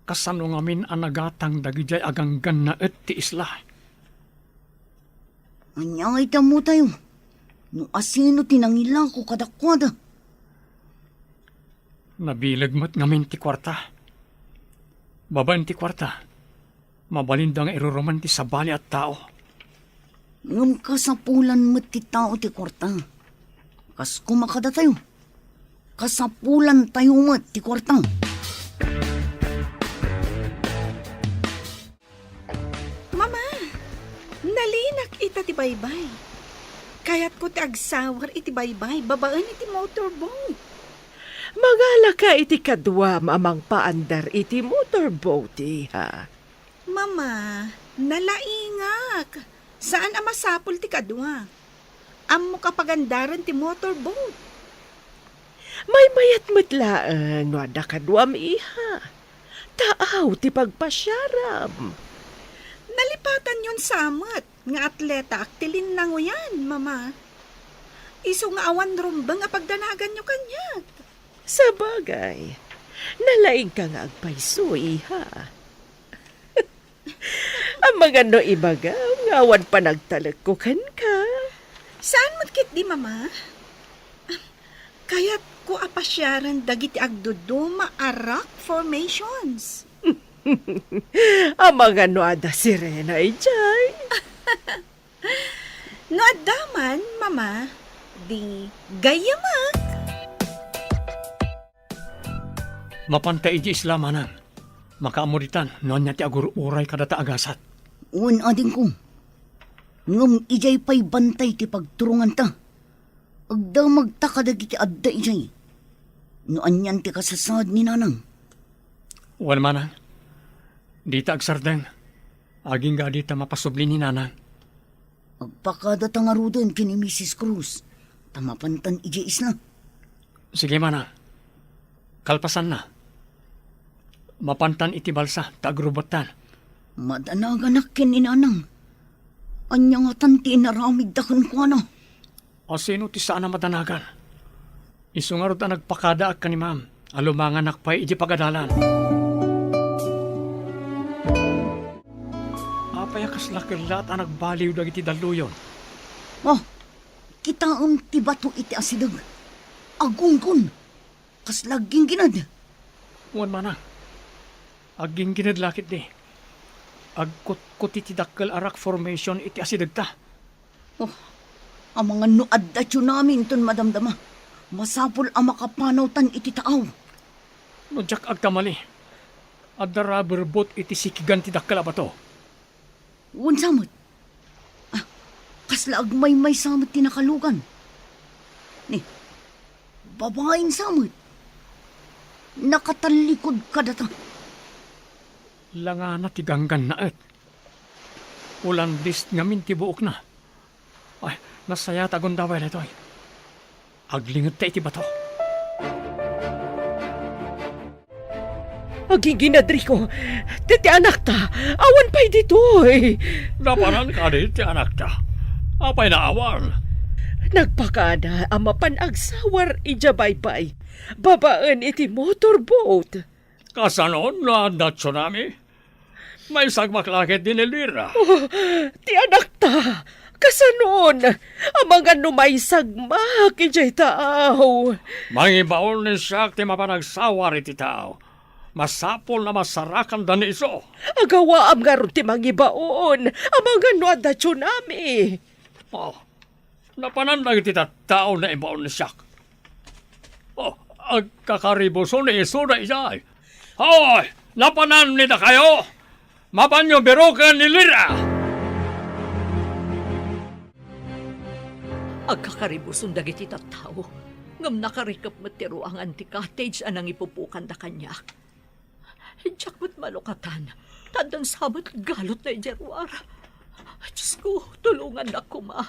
kasano ngamin a nagatang dagidiay a ganggannaet ti isla? Ania ngay ti ammotayo no asino ti nangilako kadakuada? Nabileg met ngamin ti kuarta. Babaen ti kuarta, mabalinda nga iruruman ti sabali a tao. Ngem kasapulan met ti tao ti kuarta. Kas koma kadatayo, kasapulantayo met ti kuarta. Mama, nalinak ita ti baybay. Kayatko ti agsawar iti baybay babaen iti motorboat. Mangalaka iti kaduam a mangpaandar iti motorboat, iha. Mama, nalaingak. Saan a masapul ti kadua. Ammok a pagandaren ti motorboat. Maymayat met laeng no adda kaduam, iha. Taaw ti pagpasiaram. Nalipatanyon sa met nga atletaak ti linnangoyan, Mama. Isu nga awan rumbeng a pagdanaganyo kaniak. Sabagay, nalaingka nga agpayso, iha. Amangan no ibagam nga awan panagtalekko kenka. Saan met ketdi, Mama? Kayatko a pasiaren dagiti agduduma a rock formations. Amangan no adda sirena idiay. No adda man, Mama, di gayyamak. Mapanta idiay isla, manang. Makaammo ditan no ania ti agur-uray kadata a gasat. Wen, adingko. Ngem idiay pay bantay ti pagturonganta. Agdamagta kadagiti adda idiay. No anian ti kasasaad ni nanang. Wen, manang. Dita agsardeng. Agingga dita mapasubli ni nanang. Agpakadata ngaruden ken ni Misis Cruz, ta mapantan idiay isla. Sige, manang. Kalpasanna, mapantan iti balsa ta agrubettan. Madanaganak ken ni nanang. Ania ngatan ti inaramidda kenkuana? Asino ti saan a madanagan? Isu ngarud a nagpakadaak ken ni Ma'am a lumanganak pay iti pagadalan. Apay a kasla kellaat a nagbaliw dagiti dalluyon? Oh, kitaem ti bato iti asideg. Agunggon. Kasla agginggined. Wen, manang. Agginggined la ketdi. Agkutkuti ti dakkel a rock formation iti asidegta. Oh, amangan no adda tsunami inton madamdama, masapul a makapanawtan iti taaw. No diak agkamali, adda rubber boat iti sikigan ti dakkel a bato. Wen sa met. Ah, kasla agmaymaysa met ti nakalugan. Ni, babaen sa met. Nakatallikod kadata. Langana ti ganggannaet. Ulandis ngamin ti buokna. Ay, nasayaat a gundaway daytoy. Aglingedta iti bato. Agingined, Rico, ti, ti anakta, awan pay ditoy. Napanan kadi ti anakta? Apay naawan? Nagpakada a mapan agsawar idiay baybay, babaen iti motorboat. Kasanon no adda tsunami? Maisagmak la ketdi ni Lira. Oh, ti anakta, kasanon? Amangan no maisagmak idiay taaw. Mangibaon ni siak ti mapan agsawar iti taaw. Masapul a masarakanda ni isu. Agawaam ngarud ti mangibaon. Amangan no adda tsunami. Oh, napanan dagiti tattao naibaon ni siak. Oh, agkakaribuso ni isuda idiay. Hoy, napanan ni dakayo? Mapanyo biroken ni Lira! Agkakaribuson dagiti tattao, ngem nakarikep met ti ruangan ti cottage a nangipupokanda kaniak. Diak met malukatan Ta addan sa met galotna idiay ruar. Diosko, tulongannak koma.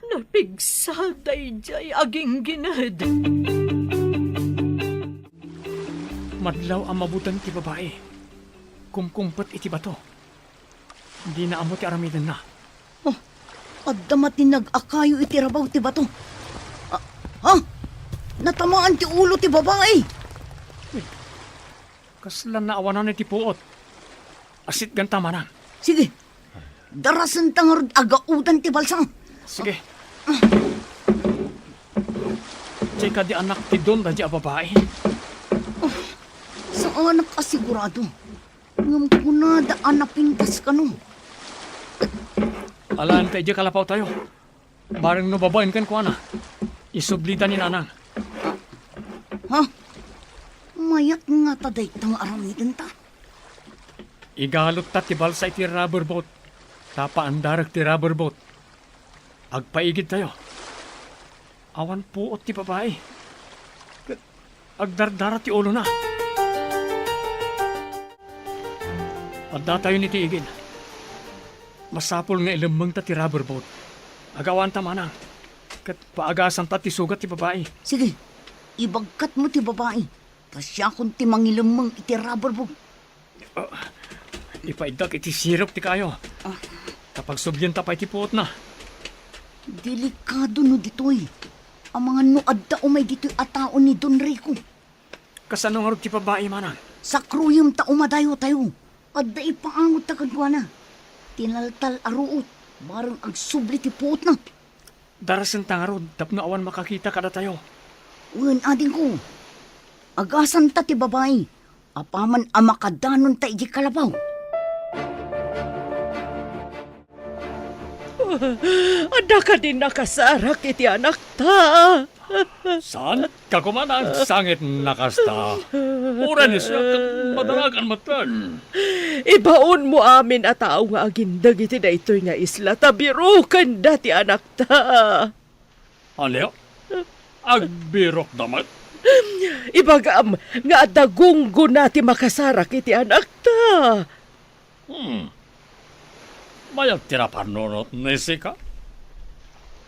Napigsa daydiay aginggined. Madlaw a mabuteng ti babai. Kumkumpet iti bato. Dina ammo ti aramidenna. Oh, adda matinag a kayo iti rabaw ti bato. Ah, ha? Natamaan ti ulo ti babai. Kasla naawanan iti puot. Asitganta, manang. Sige. Darasenta ngarud a gaudan ti balsa. Sige. Diay kadi anak ti don daydiay a babai? Oh, saanak a sigurado. Ngem kunada a napintas kano. Alaen ta idiay kalapawtayo. Bareng no babaen kenkuana, isublida ni nanang. Ha? Mayat ngata dayta nga aramidenta? Igalotta ti balsa iti rubber boat. Ta paandarek ti rubber boat. Agpaigidtayo. Awan puot ti babai. Ket agdardara ti ulona. Addatayon iti igid. Masapul nga ilemmengta ti rubber boat. Agawanta manang. Ket paagasanta ti sugat ti babai. Sige, ibagkatmo ti babai. Ta siakon ti mangilemmeng iti rubber boat. Ah, ipaiddak iti sirop ti kayo. Ah. Ta pagsublienta pay ti puotna. Delikado no ditoy. Amangan no adda umay ditoy a tao ni Don Rico. Kasano ngarud ti babai, manang? Sakruyem ta umadayotayo. Adda ipaangotta kenkuana. Tinaltal a ruot, bareng agsubli ti puotna. Darasenta ngarud tapno awan makakita kadatayo. Wen, adingko. Agasanta ti babai. Apaman a makadanonta idiay kalapaw. Adda kadi nakasarak iti anakta? Saan? Kakuman, sangit nakasta. Uray ni siak, madaragan metten. Ibaonmo amin a tao nga agindeg iti daytoy nga isla, ta birokenda ti anakta. Ania? Agbirokda met? Ibagam nga adda gunggona ti makasarak iti anakta. Hmm. Mayat ti napanunot ni sika?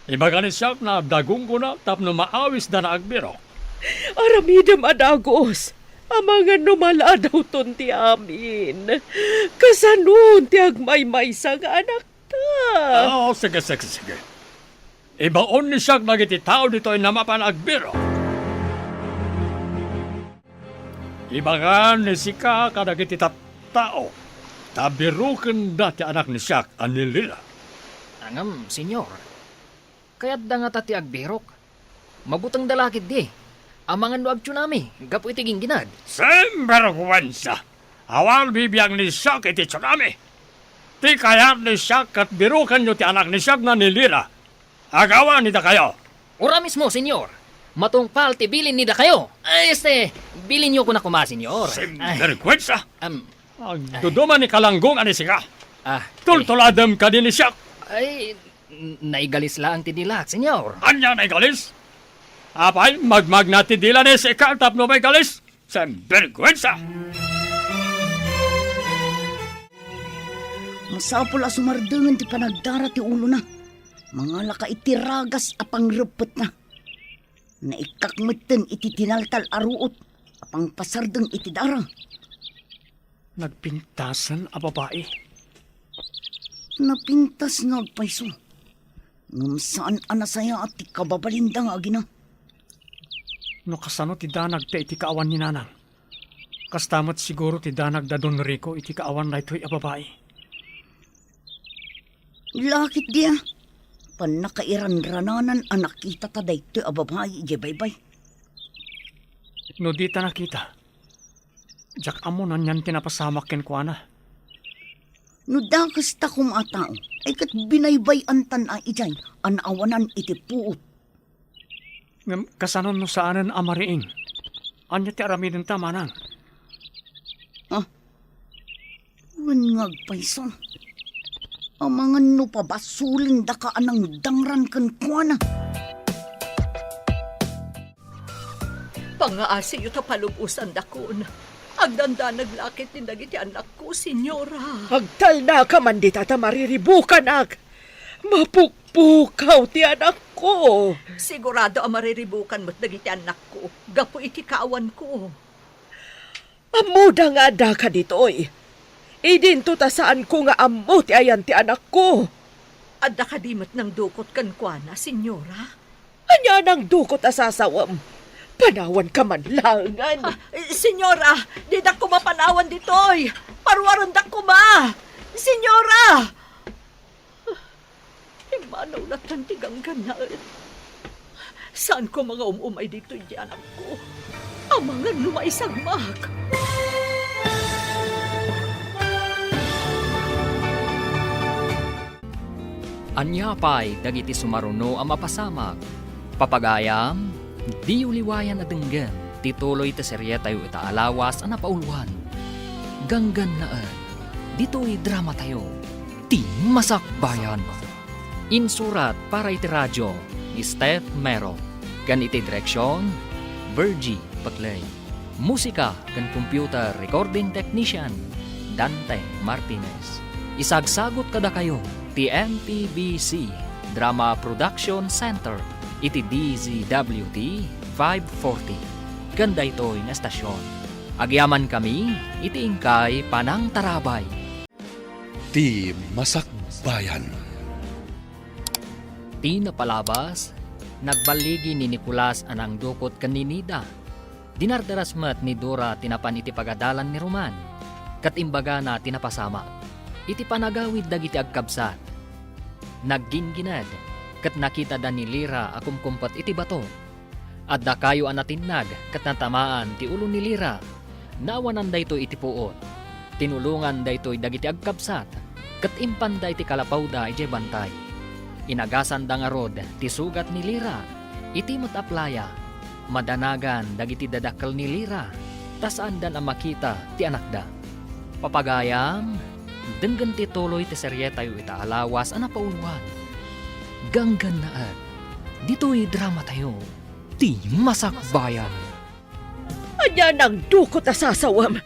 Ibaga ni siak nga adda gunggona tapno maawisda nga agbirok. Aramidem a dagus. Amangan no maladawton ti amin. Kasanon ti agmaymaysa nga anakta? Oh, sige, sige, sige. Ibaon ni siak dagiti tao ditoy nga mapan agbirok. Ibagan ni sika kadagiti tattao ta birokenda ti anak ni siak a ni Lila. Ngem, Senyor, kayatda ngata ti agbirok? Mabutengda la ketdi. Amangan no agtsunami gapu iti gingginad. Sinberguensa! Awan bibiang ni siak iti tsunami. Ti kayat ni siak ket birokenyo ti anak ni siak nga ni Lila. Agawan ni dakayo. Ura mismo, Senyor. Matungpal ti bilin ni dakayo. Ay, este, bilinyo koma, Senyor. Sinberguensa! Am, agduduma ni kalanggong a ni sika. Ah, tultuladem kadi ni siak. Ay, n-, naigalis laeng ti dilak, Senyor. Ania naigalis? Apay, magmagna ti dila ni sika tapno maigalis? Sinberguensa! Masapul a sumardengen ti panagdara ti ulona. Mangalaka iti ragas a pangreppetna. Naikkak metten iti tinaltal a ruot a pangpasardeng iti dara. Nagpintasen a babai. Napintas nga agpayso. Ngem saan a nasayaat ti kababalinda nga agina. No kasano ti danagda iti kaawan ni Nanang, kasta met siguro ti danagda Don Rico iti kaawan daytoy a babai. Lakit dia, pannakairanrananan a nakitata daytoy a babai idiay baybay. No dita nakita, diak ammo no anian ti napasamak kenkuana. No dakes ta koma a tao, ay ket binaybay-antan a idiay a naawanan iti puot. Ngem kasano no saanen a mariing? Ania ti aramidenta, manang? Ah, wen nga agpayso. Amangan no pabasolendaka a nangdangran kenkuana. Pangaasiyo ta palubosandakon. Agdandanag la ketdi dagiti annakko, Señora. Agtalnaka man dita ta mariribukanak. Mapukpukaw ti anakko. Sigurado a mariribukan met dagiti annakko gapu iti kaawanko. Ammoda nga addaka ditoy. Idinto ta saanko nga ammo ti ayan ti anakko. Adda kadi met nangdukot kenkuana, Señora? Ania nangdukot a sasawem? Panawanka man laengen. Ah, eh, Señora, didak koma panawan ditoy. Paruarendak koma. Señora! Immanaw latta ti ganggannaet. Saanko nga um-umay ditoy ti anakko. Amangan no maisagmak. Ania pay dagiti sumaruno a mapasamak? Papagayam, diyo liwayan a denggen ti tuloy ti serietayo ita a lawas a napauluan. Ganggannaet, ditoy dramatayo, Ti Masakbayan. Insurat para iti radio ni Steph Mero, ken iti direksion, Virgie Paclay. Musika ken computer recording technician, Dante Martinez. Isagsagut kadakayo ti M P B C Drama Production Center iti D Z W T five forty ken daytoy nga estasion. Agyamankami iti inkay panangtarabay. Ti Masakbayan. Ti napalabas, nagballigi ni Nicolas a nangdukot ken ni Nida. Dinardaras met ni Dora ti napan iti pagadalan ni Roman, ket imbagana ti napasamak. Iti panagawid dagiti agkabsat, nagginggined, ket nakitada ni Lira a kumkumpet iti bato. Adda kayo a natinnag ket natamaan ti ulo ni Lira. Naawanan daytoy iti puot. Tinulongan daytoy dagiti agkabsat, ket impanda iti kalapawda idiay bantay. Inagasanda ngarud ti sugat ni Lira iti met a playa. Madanagan dagiti dadakkel ni Lira, ta saandan a makita ti anakda. Papagayam, denggen ti tuloy ti serietayo ita a lawas a napauluan. Ganggannaet, ditoy dramatayo. Ti Masakbayan. Ania nangdukot a sasawem?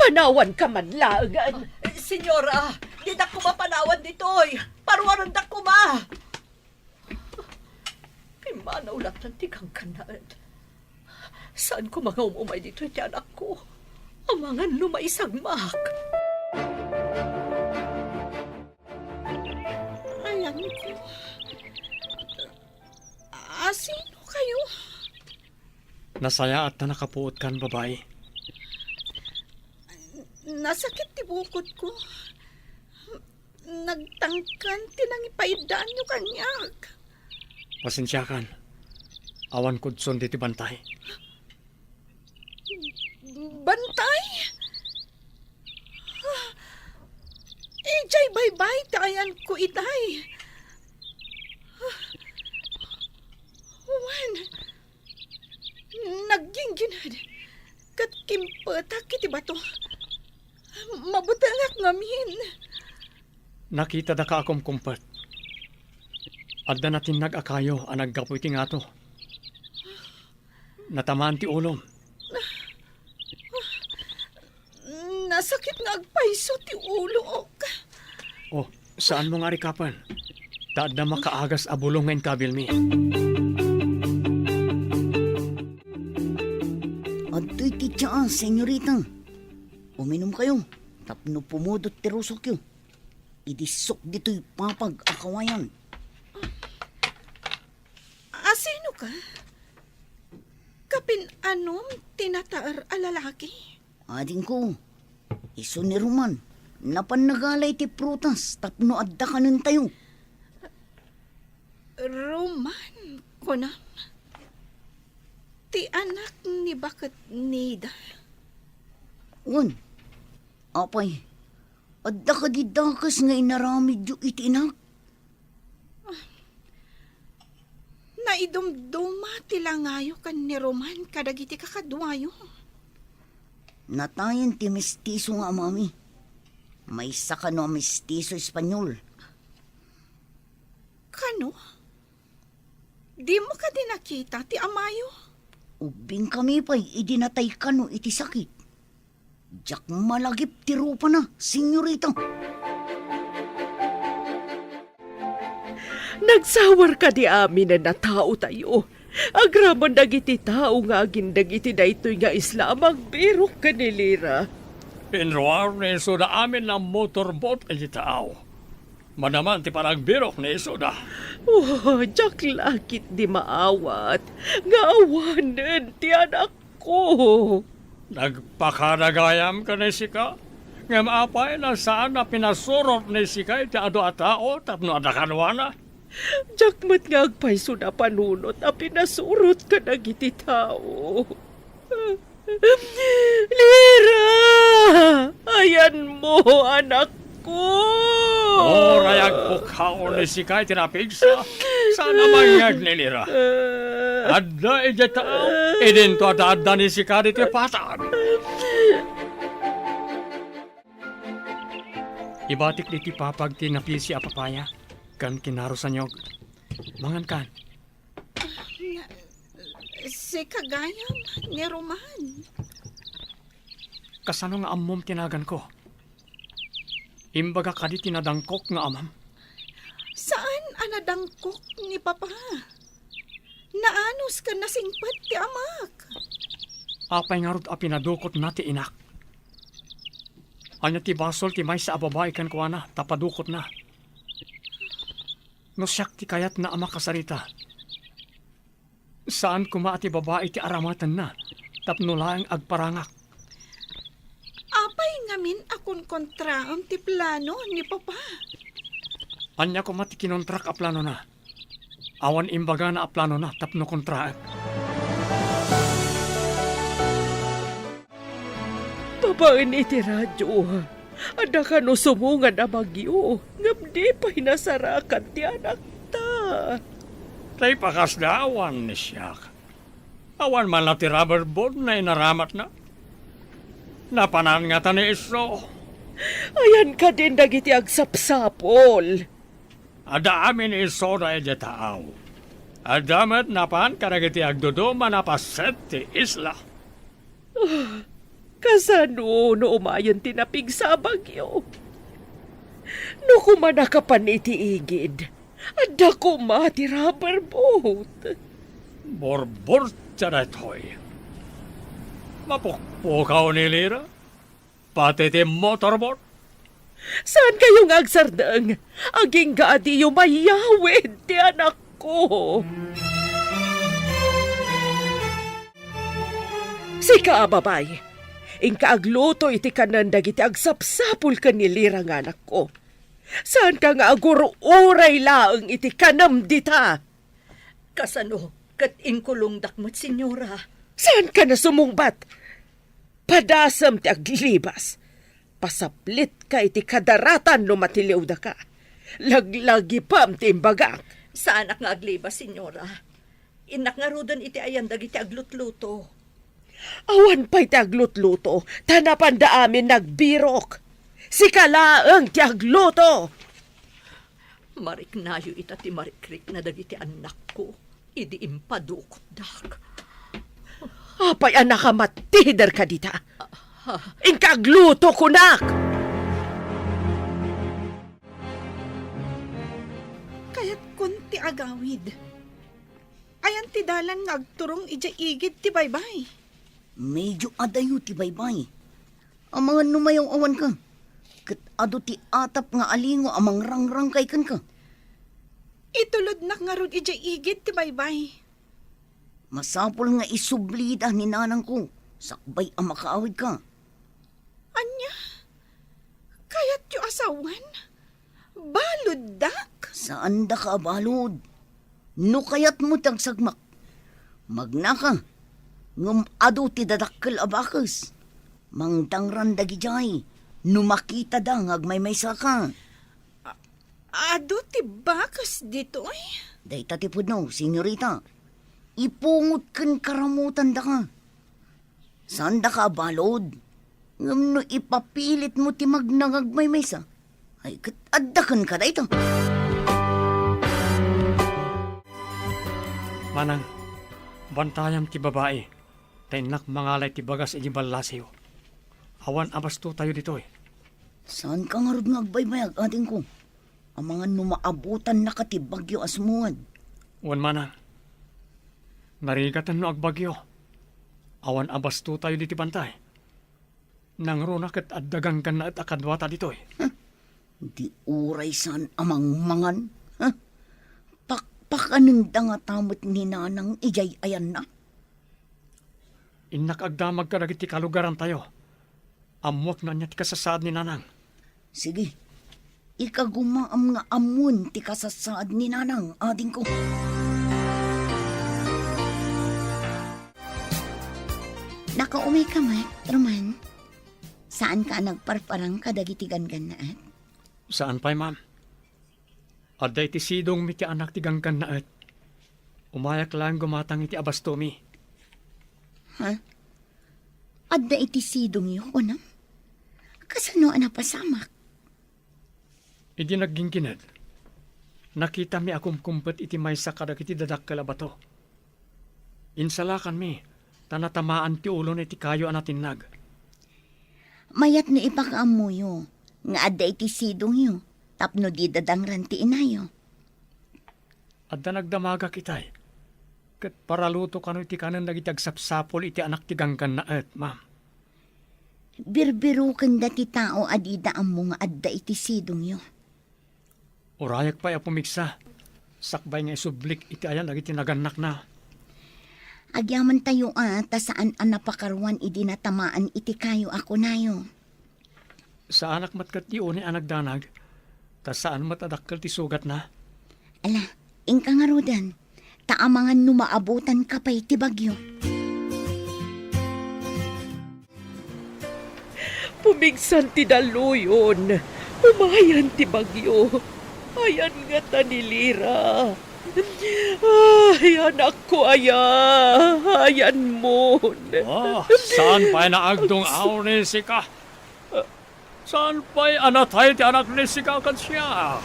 Panawanka man laengen. Señora, didak koma panawan ditoy. Paruarendak koma. Pimmanaw latta ti ganggannaet. Saanko nga um-umay ditoy ti anakko. Amangan no maisagmak. Ayanko. Asino kayo? Nasayaat ta nakapuotkan, babai. Nasakit ti bukod ko. Nagtangkan ti nangipaiddaanyo kaniak. Pasensiakan. Awan kudson diti bantay. Bantay? Idiay baybay ti ayanko itay. Wen, nagginggined ket kimpetak iti bato. Mabutengak ngamin. Nakitadaka a kumkumpet. Adda natinnag a kayo a naggapu iti ngato. Natamaan ti ulom. Nasakit nga agpayso ti ulok. Oh, saanmo nga arikapen? Ta adda makaagas a bulong nga inkabilmi. Adtoy ti tsaa, senyorita. Uminumkayo tapno pumudot ti rusokyo. Idi sok ditoy papag a kawayan. Asino ka? Kapin-anom ti nataer a lalaki? Adingko, isu ni Roman, napan nagala iti prutas tapno adda kanentayo. Roman, kunam? Ti anak ni baket Nida? Wen, apay, adda kadi dakes nga inaramidyo iti inak? Naidumduma ti langayo ken ni Roman kadagiti kakaduayo. Natayen ti mestizo nga amami. Maysa kano a mestizo Espanyol. Kano? Dimo kadi nakita ti amayo? Ubbingkami pay idi natay kano iti sakit. Diak malagip ti rupana, senyorita. Nagsawar kadi aminen a taotayo. Agraman dagiti tao nga agindeg iti daytoy nga isla a magbirok ken ni Lira. Pinruar ni Soda amin a motorboat iti taaw. Manaman ti panagbirok ni Soda. Oh, diak la ketdi maawat nga awanen ti anakko. Nagpakada gayam ken ni sika, ngem apay no saan a pinasurot ni sika iti adu a tao tapno adda kaduana? Diak met nga agpayso a panunot a pinasurot kadagiti tao. Lira! Ayanmo, anakko! Uray agpukkaw ni sika iti napigsa, saan a mangngeg ni Lira. Adda idiay taaw, idinto adda-adda ni sika ditoy patag. Ibatik ditoy patag ti napisi a papaya ken kinarusanyog. Mangankan. Sika gayam ni Roman. Kasano nga ammom ti naganko? Imbagak kadi ti nadangkok nga amam? Saan a nadangkok ni Papa. Naanus ken nasingpet ti amak. Apay ngarud a pinadukotna ti inak? Ania ti basol ti maysa a babai kenkuana ta padukotna? No siak ti kayatna a makasarita, saan koma a ti babai ti aramatenna tapno laeng agparangak. Apay ngamin a konkontraem ti plano ni Papa? Ania koma ti kinontrak a planona? Awan imbagana a planona tapno kontraek. Babaen iti radio, adda kano sumungan a bagyo, ngem di pay nasarakan ti anakta. Tay pakasda awan ni siak. Awan man la ti rubber boat nga inaramatna. Napanan ngata ni Iso. Ayan kadin dagiti agsapsapul. Adda amin ni Iso daydiay taaw. Adda met napan kadagiti agduduma a napaset ti isla. Ah, kasano no umayen ti napigsa a bagyo? No koma nakapan iti igid, adda koma ti rubber boat. Burburtia daytoy. Mapukpukaw ni Lira. Pati ti motorboat. Saan kayo nga agsardeng? Agingga a diyo mayawid ti anakko. Sika a babay, inka agluto iti kanen dagiti agsapsapul ken ni Lira nga anakko. Saanka nga agur-uray laeng iti kanem dita. Kasano ket inkulongdak met, Senyora? Saanka a sumungbat? Padasem ti aglibas. Pasaplitka iti kadaratan no matiliwdaka. Laglagipem ti imbagak. Saanak nga aglibas, Senyora. Innak ngaruden iti ayan dagiti aglutluto. Awan pay ti aglutluto, ta napanda amin nagbirok. Sika laeng ti agluto. Mariknayo ita ti marikrikna dagiti annakko idi impadukotdak. Apay a nakamattider ka dita? Inka agluto, kunak! Kayatkon ti agawid. Ayan ti dalan nga agturong idiay igid ti baybay? Medio adayo ti baybay. Amangan no mayaw-awanka, ket adu ti atap nga alingo a mangrangrangkay kenka. Itulodnak ngarud idiay igid ti baybay. Masapul nga isublida ni nanangko sakbay a makaawidka. Ania? Kayatyo a sawen? Baluddak? Saandaka a balud. No kayatmo ti agsagmak, magnaka, ngem adu ti dadakkel a bakes. Mangdangran dagidiay no makitada nga agmaymaysaka. A-, adu ti bakes ditoy? Dayta ti pudno, senyorita. Ipungot ken karamutandaka. Saandaka a balud, ngem no ipapilitmo ti magnangagmaymaysa, ay ket adda kenka dayta. Manang, bantayam ti babai, ta innak mangalay ti bagas iti ballasiyo. Awan a bastotayo ditoy. Saanka ngarud nga agbaybayag, adingko? Amangan no maabutannaka ti bagyo a sumungad. Wen, manang. Narigaten no agbagyo. Awan a bastotayo ditoy, bantay. Nangruna ket adda ganggannaet a kaduata ditoy. Huh? Di uray saan a mangmangan? Huh? Pakpakanenda ngata met ni Nanang idiay ayanna? Innak agdamag kadagiti kalugarantayo. Ammoak no ania ti kasasaad ni Nanang. Sige. Ikagumaam nga ammon ti kasasaad ni Nanang, adingko. Nakaumayka met, Roman? Saanka a nagparparang kadagiti ganggannaet? Saan pay, ma'am. Adda iti sidongmi ti anak ti ganggannaet. Umayak laeng gumatang iti abastomi. Ha? Adda iti sidongyo, kunam? Kasano a napasamak? Idi nagginggined, nakitami a kumkumpet iti maysa kadagiti dadakkel a bato. Insalakanmi, ta natamaan ti ulona iti kayo a natinnag. Mayat no ipakaammoyo nga adda iti sidongyo tapno di dadangran ti inayo. Adda nagdamagak itay, ket paraluto kano iti kanen dagiti agsapsapul iti anak ti ganggannaet, ma'am. Birbirokenda ti tao a dida ammo nga adda iti sidongyo. Urayak pay a pumigsa, sakbay nga isublik iti ayan dagiti nagannakna. Agyamantayo a ta saan a napakaruan idi natamaan iti kayo a kunayo. Saanak met ket ti unay a nagdanag, ta saan met a dakkel ti sugatna. Ala, inka ngaruden, ta amangan no maabutanka pay ti bagyo. Pumigsan ti dalluyon, umayan ti bagyo. Ayan ngata ni Lira. Ay, anakko aya, ayanmon. Ah, saan pay naagdung-aw ni sika? Saan pay a natay ti anak ni sika ken siak?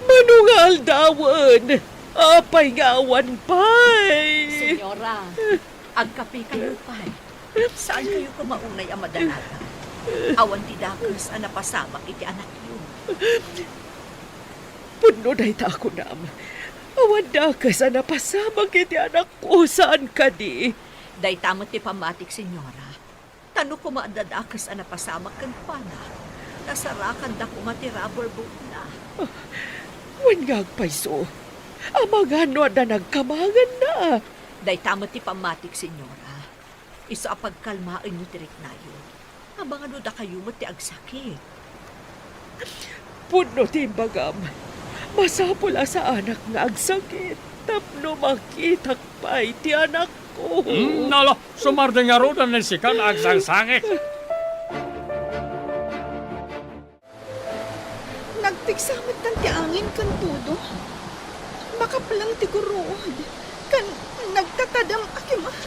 Mano nga aldawen? Apay nga awan pay? Senyora, agkapekayo pay. Saan kayo koma unay a madanagan? Awan ti dakes a napasamak iti anakyo. Pudno dayta a kunam. Awan dakes a napasamak iti anakko, saan kadi? Dayta met ti pammatik, Senyora. Ta no koma adda dakes a napasamak kenkuana, nasarakanda koma ti rubber boatna. Ah, wen nga agpayso. Amangan no adda nagkamanganna. Dayta met ti pammatik, Senyora. Isu a pagkalmaenyo ti riknayo. Amangan no dakayo met ti agsakit. Pudno ti imbagam. Masapul a saanak nga agsakit tapno makitak pay ti anakko. Hmm, nala, sumardeng ngaruden ni sika nga agsangsangit. Nagpigsa met ti angin ken todo. Makapleng ti guruod, ken nagtatadem a kimat.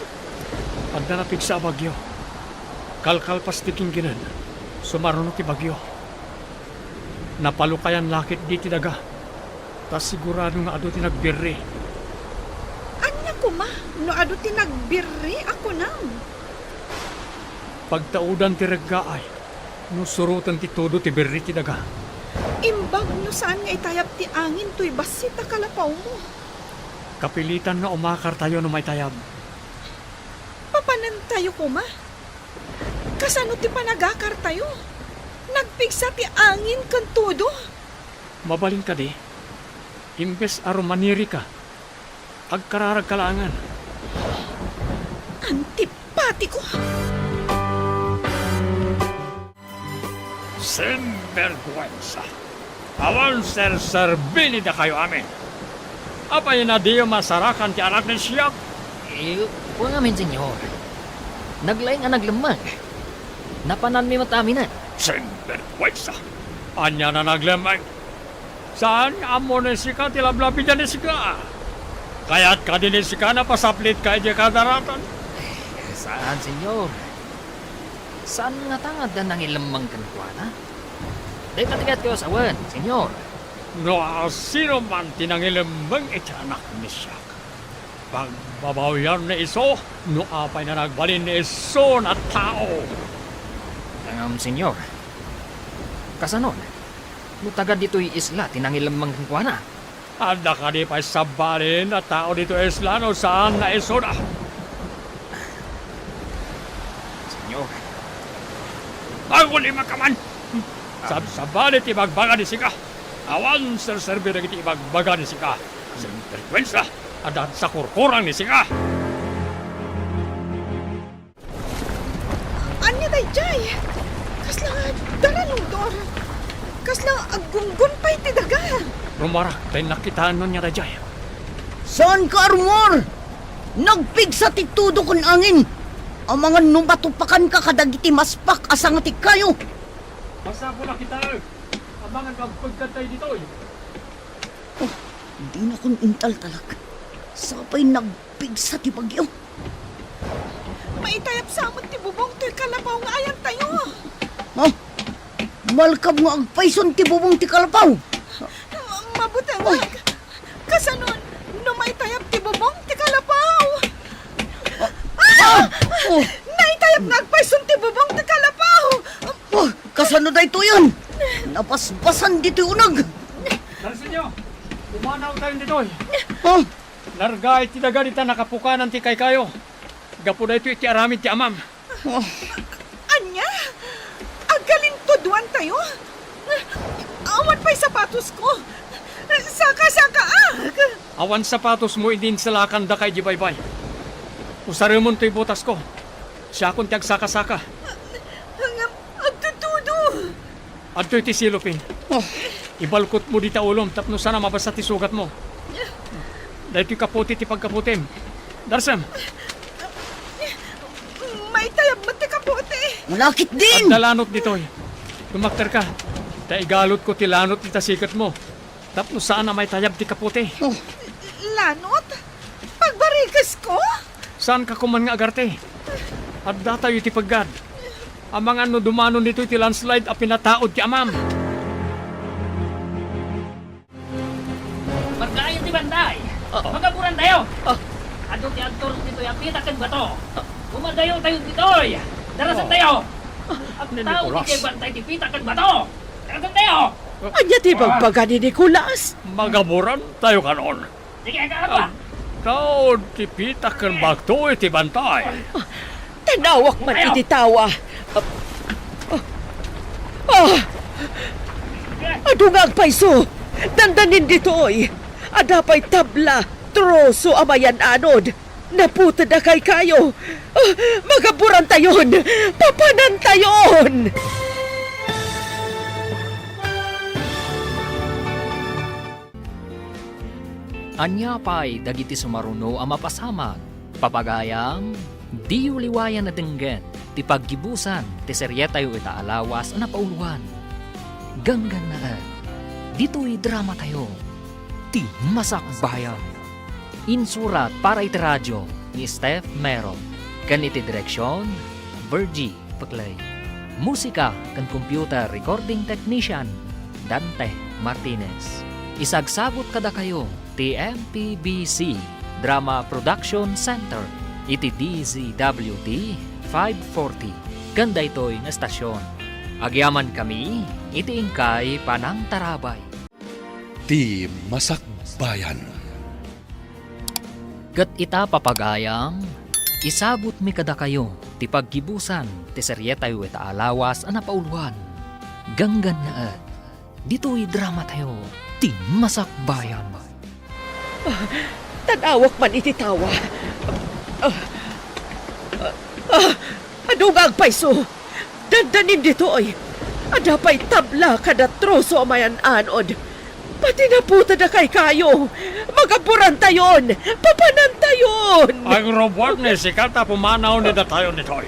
Adda napigsa a bagyo. Kalkalpas ti ginggined, sumaruno ti bagyo. Napalukayan la ketdi ti daga, ta sigurado nga adu ti nagbirri. Ania koma no adu ti nagbirri a kunam? Pagtaudan ti reggaay no suroten ti todo ti birri ti daga. Imbag no saan nga itayab ti angin toy bassit a kalapawmo. Kapilitan nga umakartayo no maitayab. Papanantayo koma? Kasano ti panagakartayo? Nagpigsa ti angin ken todo. Mabalin kadi, imbes a rumanirika, agkararagka laengen. Antipatiko! Sinbergwensa! Awan serserbi ni dakayo amin! Apay a diyo masarakan ti anak ni siak? Eh, wen ngamin, Senyor. Naglaing a naglemmeng. Napananmi met aminen. Sinbergwensa! Ania a naglemmeng? Saan nga ammo ni sika ti lablabidan ni sika? Kayat kadi ni sika a pasaplit ka idiay kadaratan? Eh, saan, Senyor. Saan ngata nga adda nangilemmeng kenkuana? Dayta ti kayatko a sawen, Senyor. No sino man ti nangilemmeng iti anak ni siak, Pagbabawian ni isu no apay a nagbalin ni isu a tao. Ngem, Señor, kasanon no taga ditoy isla ti nangilemmeng kenkuana? Adda kadi pay sabali a tao ditoy isla no saan a isuda? Señor. Aguli man ka man! Sab-, sabali ti ibagbaga ni sika. Awan serserbi dagiti ibagbaga ni sika. Sen perkuensa, adda sa kurkurang ni sika. Ania daydiay? Kasla daranudor. Kasla aggunggon pay ti daga. Rumarak, tay nakitaenno nia daydiay. Saan ka, Armor? Nagpigsa ti tudo ken angin. Amangan no matupakanka kadagiti maspak a sanga ti kayo. Masapul a kitaek. Amangan no agpegkad tayo ditoy. Oh, dinakon intaltalek. Sapay nagpigsa ti bagyo. Maitayap sa met ti bubong toy kalapaw nga ayantayo. Oh, malkab nga agpayson ti bubong ti kalapaw. Mabutengak. Oh. Kasanon, no maitayap ti bubong ti kalapaw? Ah! Ah! Oh! Naitayap nga agpayson ti bubong ti kalapaw! Oh, kasano daytoyen? Nabasbasan ditoy uneg. Darsenyo, pumanaw tayo ditoy. Oh! Narga iti daga dita nakapukanan ti kaykayo. Gapu daytoy iti aramid ti amam. Oh. Ania? Agkalintuduan tayo? Awan pay sapatos ko. Saka-sakaak. Awan sapatos mo idi insalakandaka idiay baybay. Usaremon toy botas ko. Siakon ti agsaka-saka. Ngem agtutudo. Adtoy ti silopin. Oh. Ibalkot mo dita ulom tapno saan a mabasa ti sugat mo. Daytoy kapote ti pagkapotem. Darsem. Maitayab met ti kapote. Lakit din! Adda lanot ditoy. Tumakterka. Ta igalotko ti lanot dita siketmo. Tapno saan a maitayab ti kapote. Oh. Lanot? Pagbarikesko? Saanka koman nga agarte? Addatayo iti peggad. Amangan no dumanon ditoy ti landslide a pinataud ti amam. Markaayo ti bantay. Ah. Magaburantayo. Ah. Adu ti agturong ditoy a pita ken bato. Ah. Umadayotayo ditoy. Darasentayo. Ah. Agtaud ditoy bantay ti pita ken bato. Darasentayo. Ania ti ibagbaga ni Nicolas? Magaburantayo kanon. Sige, agtaud ti pita ken bato iti bantay. Tan-awak man iti tawa. Ah! Adu nga agpayso! Dandanin ditoy! Adda pay tabla, troso a mayan-anod! Naputed a kaykayo! Ah, magaburantayon! Papanantayon! Ania pay dagiti sumaruno a mapasamak? Papagayam, diyo liwayan a denggen ti paggibusan ti serietayo ita a lawas a napauluan. Ganggannaet, ditoy dramatayo, Ti Masakbayan. Insurat para iti radio ni Steph Mero, ken iti direksion, Virgie Peclay. Musika ken computer recording technician, Dante Martinez. Isagsagut kadakayo ti M P B C Drama Production Center iti D Z W T five forty ken daytoy nga estasion. Agyamankami iti inkay panangtarabay. Ti Masakbayan. Ket ita, papagayam, isagutmi kadakayo ti paggibusan ti serietayo ita a lawas a napauluan. Ganggannaet, ditoy dramatayo, Ti Masakbayan. Ah, tan-awak man iti tawa. Ah, ah, ah, adu nga agpayso! Dandanin ditoy! Adda pay tabla kada troso a mayan-anod. Pati naputed a kaykayo! Magaburantayon! Papanantayon! Agrubuak ni sika ta pumanaw ni datayo ditoy.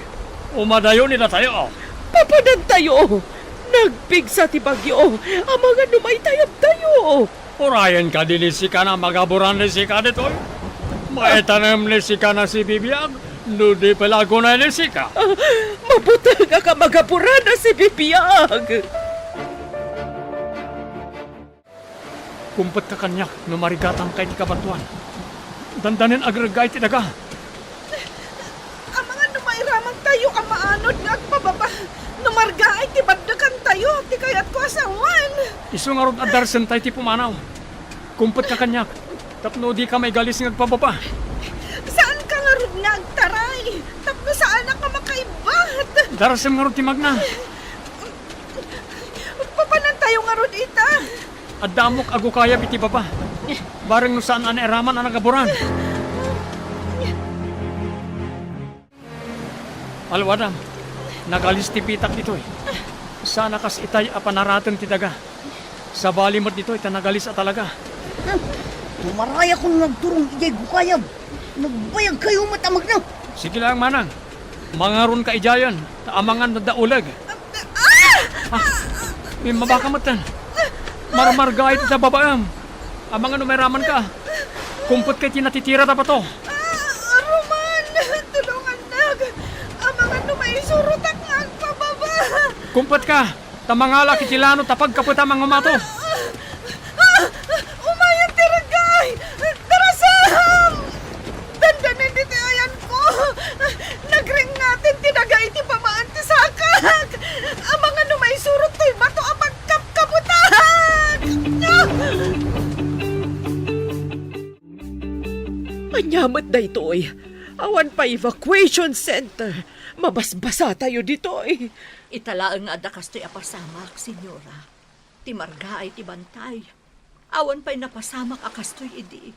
Umadayo ni datayo. Papanantayo! Nagpigsa ti bagyo! Amangan no maitayabtayo! Urayen kadi ni sika a magaburan ni sika ditoy? Maitanem ni sika a sibibiag, no di pay la agunay ni sika. Ah, mabutengak a magaburan a sibibiag. Kumpetka kaniak no marigatanka iti kabatoan. Dandanen agreggaay ti daga. Amangan no mairamangtayo a maanod nga agpababa, no margaay ti baddekantayo ti kayatko a sawen. Isu ngarud a darsentayo ti pumanaw. Kumpetka kaniak, tapno dika maigalis nga agpababa. Saanka ngarud nga agtaray, tapno saanak a makaibbat. Darasem ngarud ti magna. Papanantayo ngarud ita. Adda ammok a gukayab iti baba. Bareng no saan a nairaman a nagaburan. Alwadam, nagalis ti pitak ditoy. Saan a kas itay a panarateng ti daga. Sabali met ditoy ta nagalis a talaga. Tumaray akon nga agturong idiay gukayab. Nagbayagkayo met a magna. Sige lang, manang. Mangaronka idiayen, ta amangan no adda uleg. Ah! Ah! Immabaka metten. Marmargaay ti babaem. Amangan no mairamanka. Kumpetka iti natitirad a bato. Ah, Roman, tulongannak. Amangan no maisurotak nga agpababa. Kumpetka, ta mangalak iti lanot a pagkapetam a ngumato. Ah! Ah! Umayen ti reggaay! Darasem! Dandanen ditoy ayanko! Nagringngaten ti daga iti pamaan ti sakak! Amangan no maisurottoy bato a pagkapkapetak! Ania met daytoy? Awan pay evacuation center. Mabasbasatayo ditoy. Ita laeng nga adda kastoy a pasamak, Senyora. Ti margaay ti bantay. Awan pay napasamak a kastoy idi.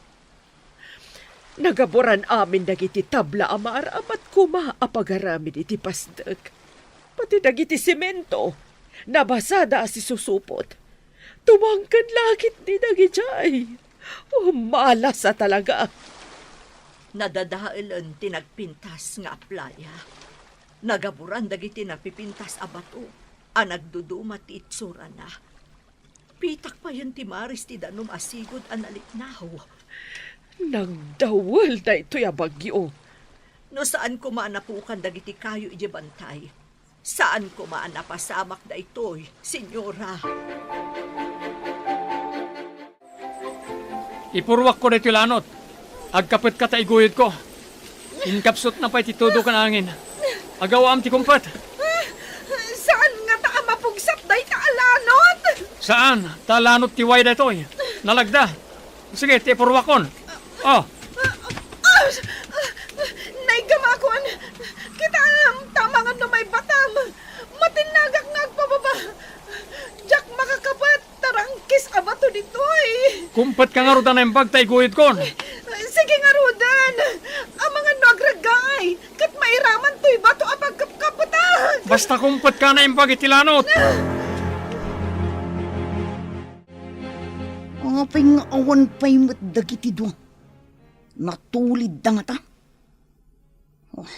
Nagaburan amin dagiti tabla a maaramat koma a pagaramid iti pasdek. Pati dagiti semento, nabasada a sisusupot. Tumangken laketdi dagidiay. Oh, malas a talaga. Nadadaelen ti nagpintas nga aplaya. Nagaburan dagiti napipintas a bato a nagduduma ti itsurana. Pitak payen ti maris ti danum a sigud a naliknaw. Nagdawel daytoy a bagyo. No saan koma a napukan dagiti kayo idiay bantay, saan koma a napasamak daytoy, Senyora. Ipurruakko daytoy lanot. Agkapetka ta iguyodko. Inkapsutna pay ti tudo ken angin. Agawaam ti kumpet. Saan ngata a mapugsat dayta a lanot? Saan, ta lanot ti way daytoy. Nalagda. Sige, ti ipurruakon. Oh. Ah, ah, naigamakon. Kitaem, ta amangan no maibbatam. Matinnagak nga agpababa. Diak makakapet. Tarangkis a bato ditoy. Kumpetka ngarud a naimbag ta iguyodkon. Sige ngaruden. Amangan no agreggaay, ket mairamantoy bato a pagkapkapetak. Basta kumpetka a naimbag iti lanot. Apay nga awan pay met dagiti dua? Natulidda ngata? Oh.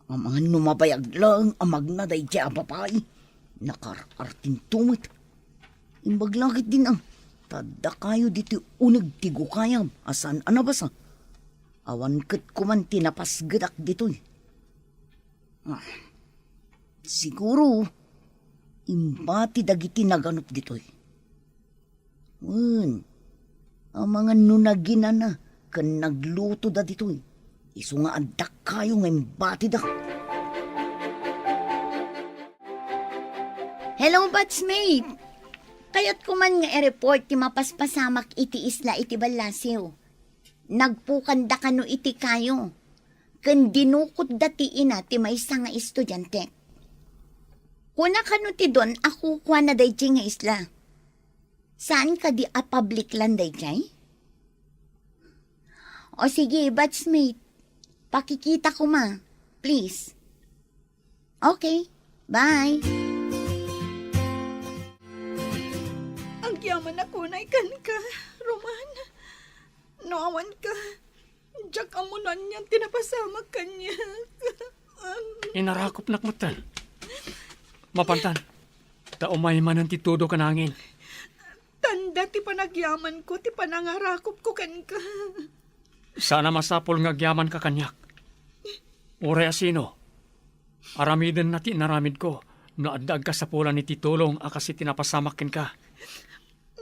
Amangan no mabayag laeng a magna daydiay a babai, nakaar-artinto met. Imbag la ketdin a, ta adda kayo ditoy uneg ti gukayab a saan a nabasa. Awan ket koman ti napasgetak ditoy. Ah, siguro, imbati dagiti naganup ditoy. Wen, amangan no naginana ken naglutoda ditoy, isu nga adda kayo nga imbatida. Hello, batchmate! Kayatko man nga i-report ti mapaspasamak iti isla iti ballasiw. Nagpukanda kano iti kayo, ken dinukotda ti ina ti maysa nga estudiante. Kuna kano ti don a kukuana daydiay nga isla. Saan kadi a public land daydiay? O sige, batchmate. Pakikita koma, please. Okay, bye. Agyaman a kunay kenka, Roman. No awanka, diak ammo no anian ti napasamak kaniak. Inarakopnak metten. Mapantan, ta umay manen ti tudo ken angin. Tanda ti panagyamanko ti panangarakopko kenka. Saan a masapul nga agyamanka kaniak. Uray a sino, aramidenna ti inaramidko no adda agkasapulan iti tulong a kas iti napasamak kenka.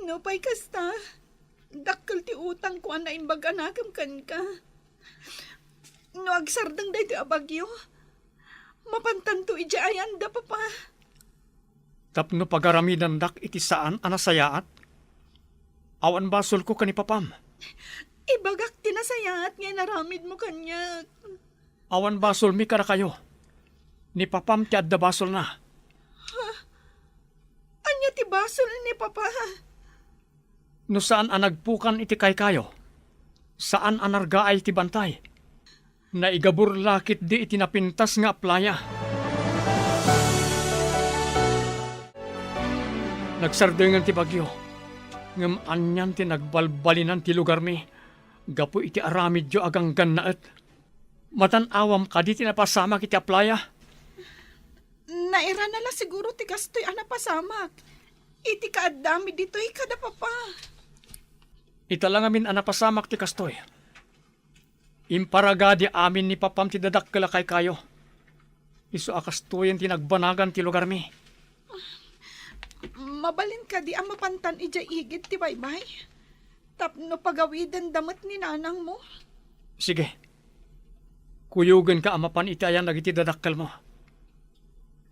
Nupay kasta, Dakkel ti utangko a naimbag a nakem kenka. No agsardeng daytoy a bagyo, mapantanto idiay ayanda, Papa. Tapno pagaramidandak iti saan a nasayaat? Awan basolko ken ni Papam. Ibagak ti nasayaat nga inaramidmo kaniak. Awan basolmi kadakayo. Ni Papam ti adda basolna. Ha? Ania ti basol ni Papa? No saan a nagpukan iti kaykayo, saan a nargaay ti bantay, naigabur la ketdi iti napintas nga aplaya. Nagsardengen ti bagyo, ngem anian ti nagbalbalinan ti lugarmi gapu iti aramidyo a ganggannaet. Matan-awam kadi ti napasamak iti aplaya? Nairana la siguro ti kastoy a napasamak iti kaaddami ditoy kada Papa. Ita la ngamin a napasamak ti kastoy. Imparagadi amin ni Papam ti dadakkel a kaykayo. Isu a kastoyen ti nagbanagan ti lugarmi. Mabalin kadi a mapantan idiay igid ti baybay? Tapno pagawidenda met ni nanangmo? Sige. Kuyogenka a mapan iti ayan dagiti dadakkelmo.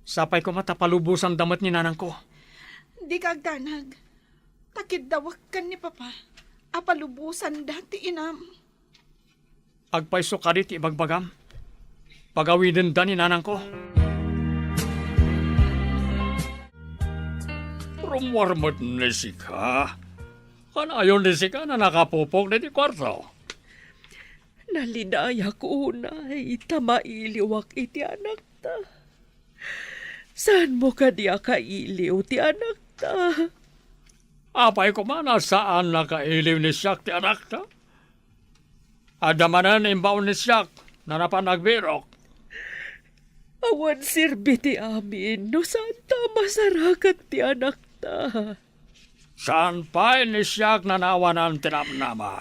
Sapay koma ta palubosanda met ni nanangko. Dika agdanag. Ta kiddawek ken ni Papa a palubosanda ti inam. Agpayso kadi ti ibagbagam? Pagawidenda ni nanangko. Rummuar met ni sika. Kanayon ni sika a nakapupok ditoy kuarto. Nalinayak unay ta mailiwak iti anakta. Saanmo kadi a kailiw ti anakta? Apay koma a saan a kailiw ni siak ti anakta? Adda manen imbaon ni siak a napan agbirok. Awan serbi ti amin no saanta a masarakan ti anakta. Saan pay ni siak a naawanan ti namnama.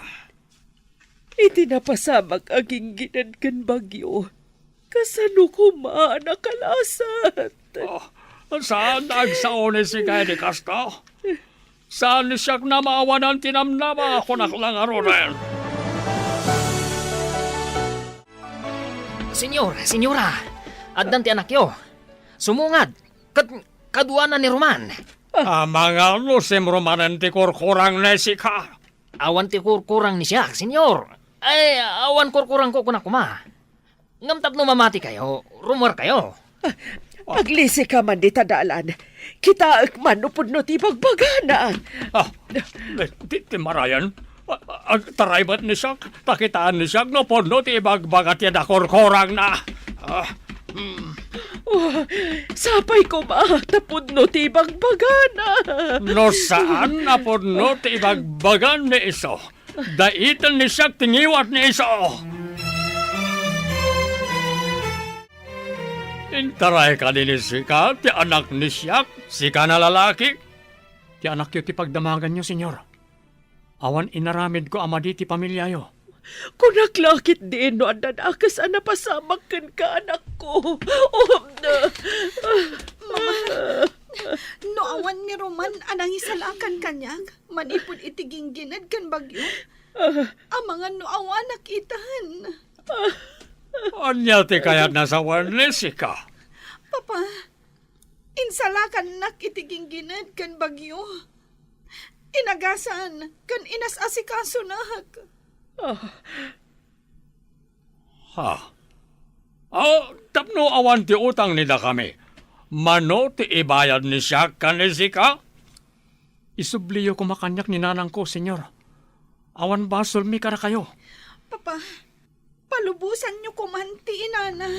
Iti napasamak a ginggined ken bagyo, kasano koma a nakalasat? Oh, saan a agsao ni sika iti kasta? Saan ni siak a maawanan ti namnama, kunak la ngaruden. Señor, señora, addan ti anakyo. Sumungad, ket kaduana ni Roman. Amangan no simrumanen ti kurkurang ni sika. Awan ti kurkurang ni siak, Señor. Ay, awan kurkurangko, kunak koma. Ngem tapno mamatikayo, rummuarkayo. Aglisika man dita dalan. Kitaek man no pudno ti ibagbagana. Ah, ti, ti marayan. Ah, agtaray met ni siak, ta kitaan ni siak no pudno ti ibagbaga ti nakurkurangna. Ah, hmm. Oh, sapay koma ta pudno ti ibagbagana. No saan a pudno ti ibagbagan ni isu, daytan ni siak ti ngiwat ni isu. Intaray kadi ni sika ti anak ni siak, sika a lalaki? Ti anakyo ti pagdamaganyo, Señor. Awan inaramidko a madi ti pamiliayo. Kunak la ketdin no adda dakes a napasamak kenka, anakko. Oh, na. Mama, no awan ni Roman a nangisalakan kaniak manipud iti ginggined ken bagyo, amangan no awanak itan. Ania ti kayatna a sawen ni sika? Papa, insalakannak iti ginggined ken bagyo. Inagasan ken inas-asikasunak. Ah. Ha? Ah, tapno awan ti utang ni dakami, mano ti ibayad ni siak ken ni sika? Isubliyo koma kaniak ni nanangko, Señor. Awan basolmi kadakayo. Papa, palubosanyo koman ti inana.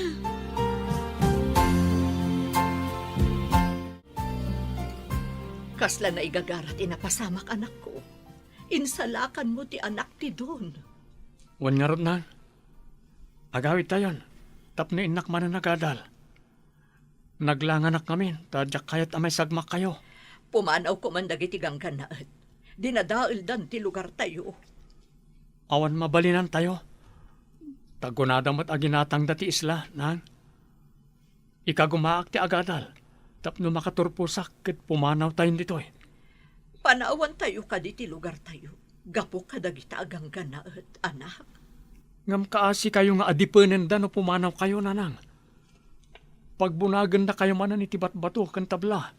Kasla naigagara ti napasamak, anakko. Insalakanmo ti anak ti Don. Wen ngarud, Nang. Agawidtayon, tapno innak manen agadal. Naglanganak ngamin, ta diak kayat a maisagmakkayo. Pumanaw koman dagiti ganggannaet. Dinadaeldan ti lugartayo. Awan mabalinantayo. Ta kunada met a ginatangda ti isla, Nang. Ikagumaak ti agadal, tapno makaturposak ket pumanawtayon ditoy. Panawantayo kadi ti lugartayo. Gapu kadagita a ganggannaet, anak. Ngem kaasikayo nga adipenenda no pumanawkayo, nanang. Pagbunagennakayo manen iti batbato ken tabla.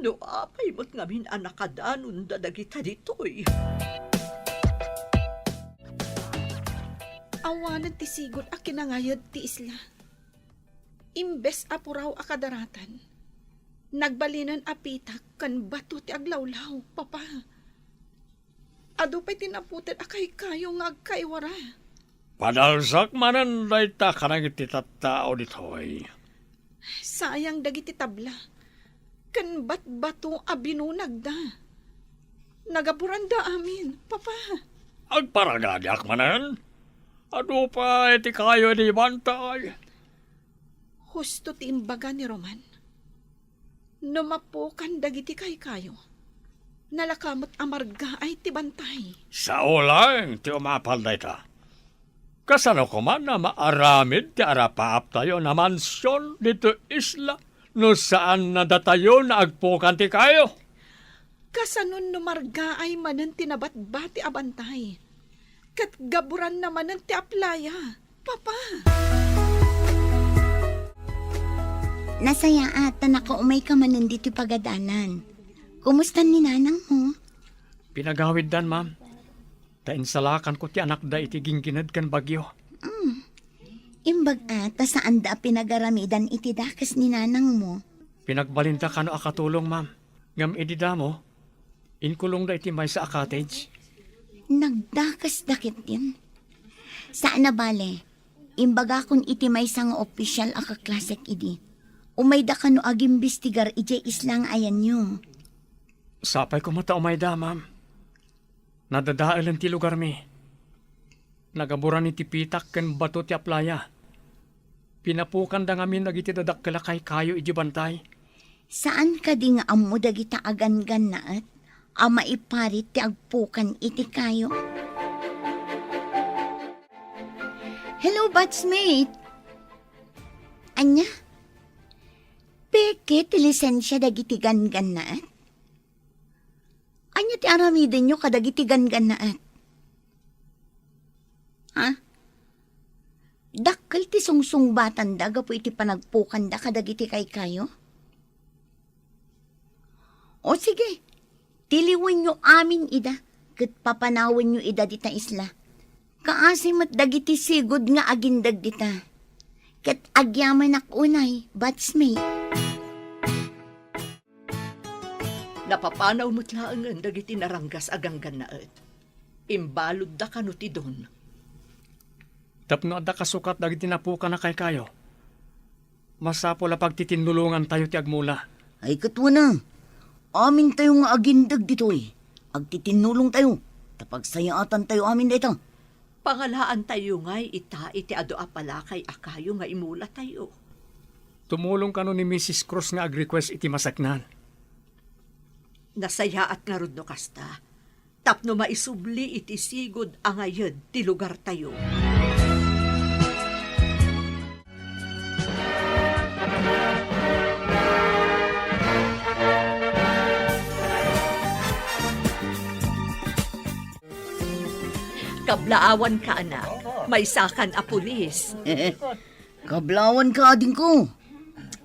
No apay met ngamin a nakadanonda dagita ditoy? Awanen ti sigud a kinangayed ti isla. Imbes a puraw a kadaratan, nagbalinen a pitak ken bato ti aglawlaw, Papa. Adu pay ti naputed a kaykayo nga agkaiwara. Padalsak manen dayta kadagiti tattao ditoy. Sayang dagiti tabla ken batbato a binunagda. Nagaburanda amin, Papa. Agparagadiak manen. Adu pay ti kayo idi bantay. Husto ti imbaga ni Roman. No mapukan dagiti kaykayo, nalaka met a margaay ti bantay. Sao laeng ti umapal dayta. Kasano koma a maaramid ti arapaaptayo a mansion ditoy isla no saan a datayo nga agpukan ti kayo? Kasano no margaay manen ti nabatbati a bantay? Ket gaburanna manen ti aplaya, Papa. Nasayaat ta nakaumayka manen ditoy pagadalan. Kumusta ni nanangmo? Pinagawiddan, ma'am. Ta insalakanko ti anakda iti ginggined ken bagyo. Mm. Imbag a ta saanda a pinagaramidan iti dakes ni nanangmo. Pinagbalinda kano a katulong, ma'am. Ngem idi damo, inkulongda iti maysa a cottage. Nagdakesda ketdin. Saan a bale, imbagakon iti maysa nga opisyal a kaklasek idi. Umayda kano agimbestigar idiay isla nga ayanyo. Sapay koma ta umayda, ma'am. Nadadaelen ti lugarmi. Nagaburan iti pitak ken bato ti aplaya. Pinapukanda ngamin dagiti dadakkel a kaykayo idiay bantay. Saan kadi nga ammo dagita a ganggannaet a maiparit ti agpukan iti kayo? Hello, batchmate! Ania? Peke ti lisensia dagiti ganggannaet? Ania ti aramidenyo kadagiti ganggannaet? Ha? Dakkel ti sungsungbatanda gapu iti panagpukanda kadagiti kaykayo? O sige, tiliwenyo amin ida, ket papanawenyo ida dita isla. Kaasi met dagiti sigud nga agindeg dita. Ket agyamanak unay, batchmate. Napapanaw met laengen dagiti naranggas a ganggannaet. Imbaludda kano ti don. Tapno adda kasukat dagiti napukan a kaykayo, masapul a pagtitinnulongantayo ti agmula. Ay, ket wen a, amintayo nga agindeg ditoy, agtitinnulongtayo, ta pagsayaatantayo amin dayta. Pangalaantayo ngay ita iti adu a palakay a kayo nga imulatayo. Tumulong kano ni Missus Cruz nga ag-request iti masaknan. Nasayaat ngarud no kasta, tapno maisubli iti sigud a ngayed ti lugartayo. Kablaawanka, anak. Maysakan a pulis. Kablaawanka, adingko.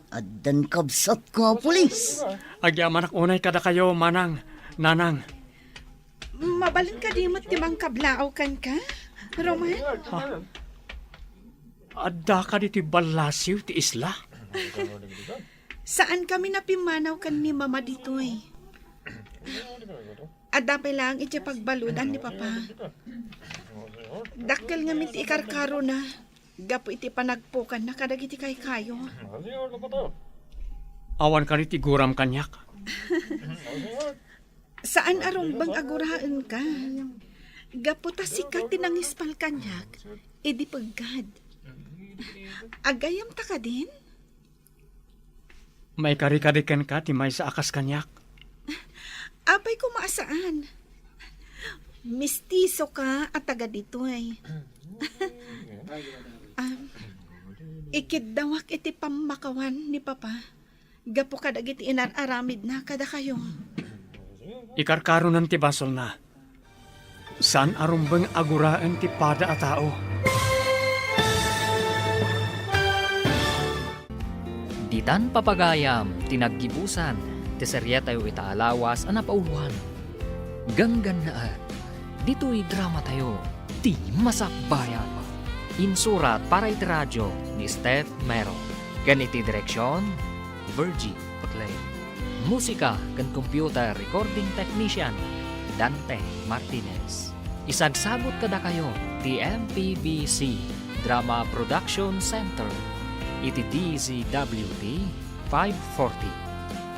Addan kabsatko a pulis. Agyamanak unay kadakayo, manang, nanang. Mabalin kadi met ti mangkablaaw kenka, Roman? Ha? Adda kadi ti ballasiw ti isla? Saan kami a pimmanaw ken ni Mama ditoy. Adda pay laeng idiay pagbaludan ni Papa. Dakkel ngamin ti ikarkarona gapu iti panagpukanna kadagiti kaykayo. Awan kadi ti guram kaniak. Saan a rumbeng a guraenka. Gapu ta sika ti nangispal kaniak idi peggad. Agayamta kadin? Maikari kadi kenka ti maysa a kas kaniak? Apay koma a saan? Mistisoka a taga ditoy. Am, ikiddawak iti pammakawan ni Papa gapu kadagiti inar-aramidna kadakayo. Ikarkaronan ti basolna. Saan a rumbeng a guraen ti pada a tao. Ditan papagayam ti naggibusan ti serietayo ita a lawas a napauloan. Ganggannaet, ditoy dramatayo, Ti Masakbayan. Insurat para iti radio ni Steph Mero. Ken iti direksion, Virgie Paclay. Musika ken computer recording technician, Dante Martinez. Isagsagut kadakayo ti M P B C Drama Production Center iti D Z W T five forty.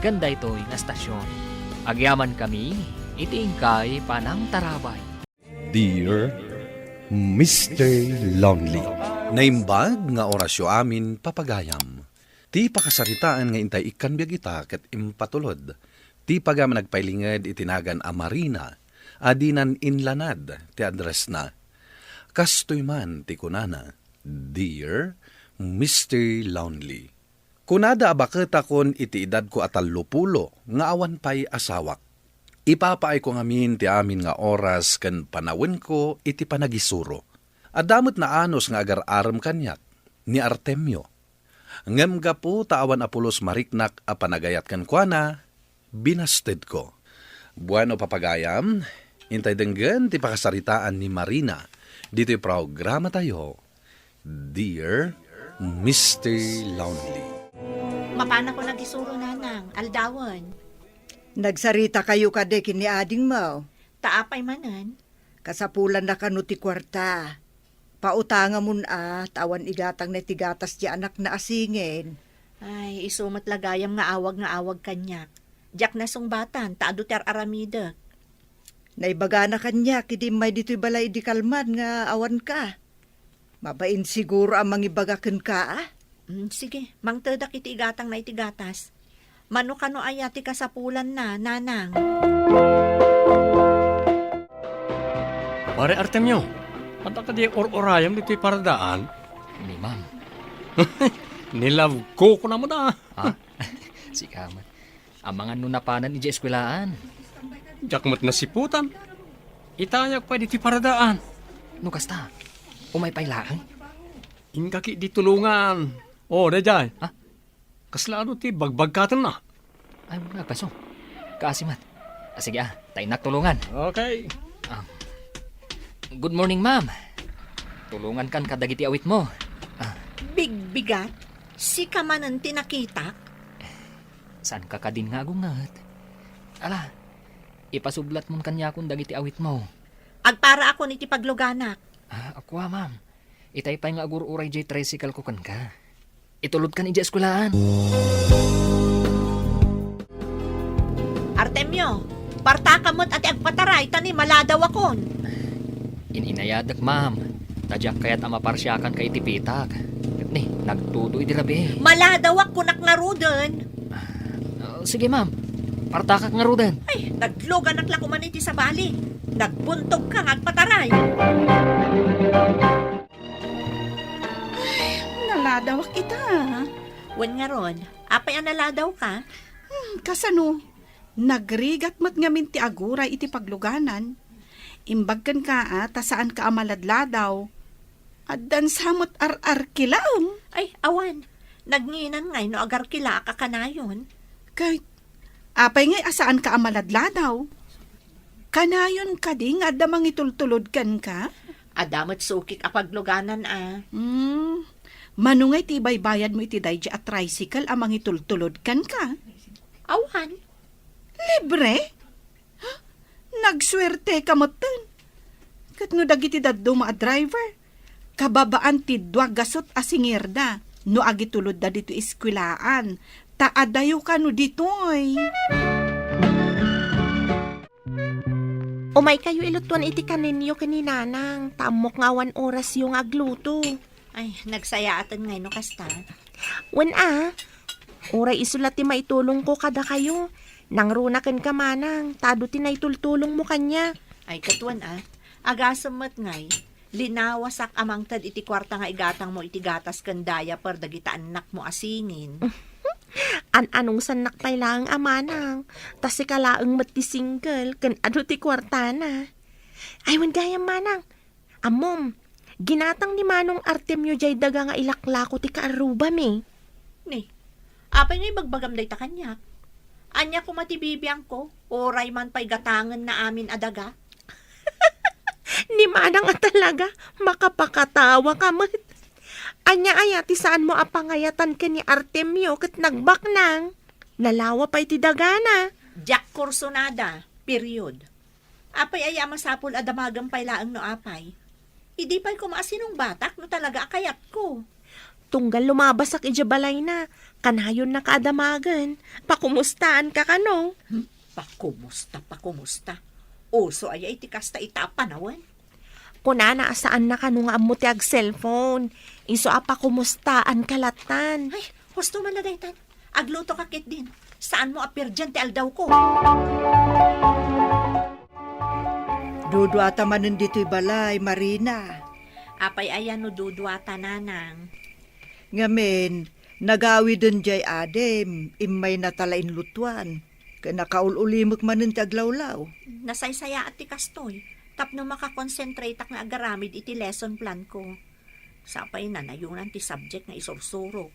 Ken daytoy nga estasion, agyamankami iti inkay panangtarabay. Dear Mister Lonely. Naimbag nga orasyo amin, papagayam. Ti pakasaritaan nga intay ikkan biag ita ket impatulod ti pagayam a nagpailinged iti nagan a Marina a dinan inlanad ti addressna. Kastoy man ti kunana, "Dear Mister Lonely." Kunada a baketakon iti edadko a tallopulo nga awan pay asawak. Ipapaayko ngamin ti amin nga oras ken panawenko iti panagisuro. Adda met naanus nga agar-arem kaniak ni Artemio. Ngem gapu ta awan a pulos mariknak a panagayat kenkuana, binastedko. Bueno, papagayam, intay denggen ti pakasaritaan ni Marina ditoy programatayo, Dear Mister Lonely. Mapanakon a nagisuro, nanang, aldawen. Nagsaritakayo kadi ken ni adingmo? Ta apay manen? Kasapulanna kano ti kuarta. Pautangamon a, ta awan igatangna iti gatas ti anakna a singin. Ay, isu met la gayam nga awag nga awag kaniak. Diak nasungbatan, ta adu ti ar-aramidek. Naibagana kaniak idi immay ditoy balay idi kalman nga awanka. Mabain siguro a mangibaga kenka, a? Mm, sige, mangtedak iti igatangna iti gatas. Mano kano aya ti kasapulanna, nanang? Pare Artemio, adda kadi or-orayam ditoy paradaan? Ni, ma'am. Ni love ko, kunam da. Ah, sika met. Amangan no napanan idiay eskuelaan. Diak met nasiputan. Itayag pay ditoy paradaan. No kasta, umay pay laeng. Inka ketdi tulongan. O, daydiay. Ha? Kasla adu ti bagbagkatenna? Ay, agpaso. Kaasi met. Ah, sige, ah, ta innak tulongan. Okay. Ah. Good morning, ma'am. Tulongankan kadagiti awitmo. Ah. Bigbigat, sika manen ti nakitak? Saanka kadin nga agunget? Ala, ipasublatmon kaniakon dagiti awitmo. Agparaakon iti pagluganak. Ah, kua, ma'am. Itay pay nga agur-uray diay tricycle ko kenka. Itulodkan idiay eskuelaan. Artemio, partaka met a ti agpataray, ta ni maladawakon. In-inayadek, ma'am. Ta diak kayat a maparsiakanka iti pitak. Ket ni, nagtudo idi rabii. Maladawak, kunak ngaruden. Ah, sige, ma'am. Partakak ngaruden. Ay, nagluganak la koman iti sabali. Nagbuntogka nga agpataray. Ay, naladawak ita. Wen ngarud, apay a naladawka? Hmm, kasano? Nagrigat met ngamin ti aguray iti pagluganan. Imbag kenka a, ta saanka a maladladaw. Addan sa met ar-arkilaem. Ay, awan. Nagnginan ngay no agarkilaak a kanayon. Kay, apay ngay a saanka a maladladaw? Kanayon kadi nga adda mangitultulod kenka? Adda met sukik a pagluganan a. Hmm. Mano ngay ti ibaybayadmo iti daydi a tricycle a mangitultulod kenka? Awan. Libre? Nagsuerteka metten. Ket no dagiti dadduma a driver, kababaan ti dua gasut a singirda no agitulodda ditoy eskuelaan, ta adayo kano ditoy. Umaykayo ilutuan iti kaninyo ken ni Nanang, ta ammok nga awan orasyo nga agluto. Ay, nagsayaaten ngay no kasta. Wen a, uray isu la ti maitulongko kadakayo. Nangruna kenka manang, ta adu ti naitultulongmo kaniak. Ay, ket wen a, agasem met ngay, linawasak a mangted iti kuarta nga igatangmo iti gatas ken diaper dagiti annakmo a singin. An-anungsannak pay laeng a manang, ta sika laeng met ti single ken adu ti kuartana. Ay, wen gayam, manang. Ammom, ginatang ni Manong Artemio jay daga nga ilaklako ti kaarrubami. Ni, apay nga ibagbagam dayta kaniak? Ania koma ti bibiangko? Uray man pay gatangenna amin a daga? Ni manang a talaga, makapakatawa ka met. Ania aya ti saanmo a pangayatan ken ni Artemio ket nagbaknang? Nalawa pay ti dagana. Diak kursunada, period. Apay aya a masapul a damagem pay laeng no apay? Idi pay koma a sinungbatak no talaga a kayatko. Tunggal lumabasak idiay balayna, kanayonnaka a damagen. Pakumustaanka kano? Hmm, pakumusta, pakumusta. Uso aya iti kasta ita a panawen? Kunana a saanna kano nga ammo ti ag-cellphone. Isu a pakumustaanka lattan. Ay, husto man la daytan. Aglutoka ketdin. Saanmo a perdian ti aldawko. Duduata manen ditoy balay, Marina. Apay aya no duduata, nanang? Ngamin, nagawiden jay adim, immayna ta la inlutuan. Ket nakaul-ulimek manen ti aglawlaw. Nasaysayaat ti kastoy, tapno makakonsentratak nga agaramid iti lesson plan ko. Sapay nanayonan ti subject nga isursurok.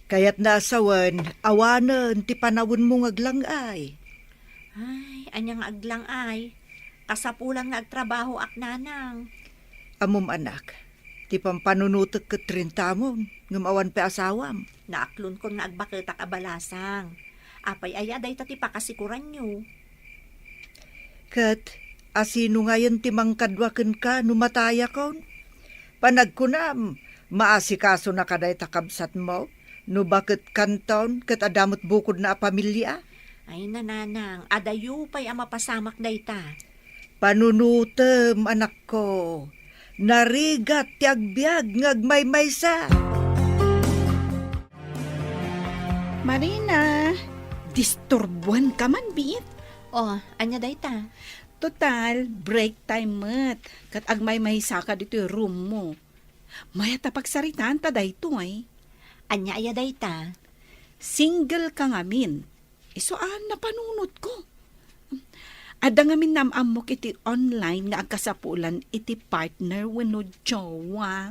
Kayatna a sawen, awanen ti panawenmo nga aglang-ay. Ay, ania nga aglang-ay? Kasapulan nga agtrabahoak, nanang. Ammom, anak, ti pampanunotek ket rintamon, ngem awan pay asawam. Naaklonkon nga agbaketak a balasang. Apay aya dayta ti pakasikuranyo? Ket asino ngayen ti mangkadua kenka no matayakon? Panagkunam, maasikasonaka dayta kabsatmo no baketkanton ket adda met bukodna a pamilia? Ay, nanang, adayo pay a mapasamak dayta. Panunotem, anakko. Narigat ti agbiag nga agmaymaysa. Marina, disturbuan ka man, biit? Oh, ania dayta? Total, break time met. Ket agmaymaysa ka ditoy room mo. Mayat a pagsaritaan ta daytoy. Ania aya dayta? Single ka ngamin. Isu a napanunotko. Adda ngamin naam-ammok iti online nga agkasapulan iti partner wenno jowa.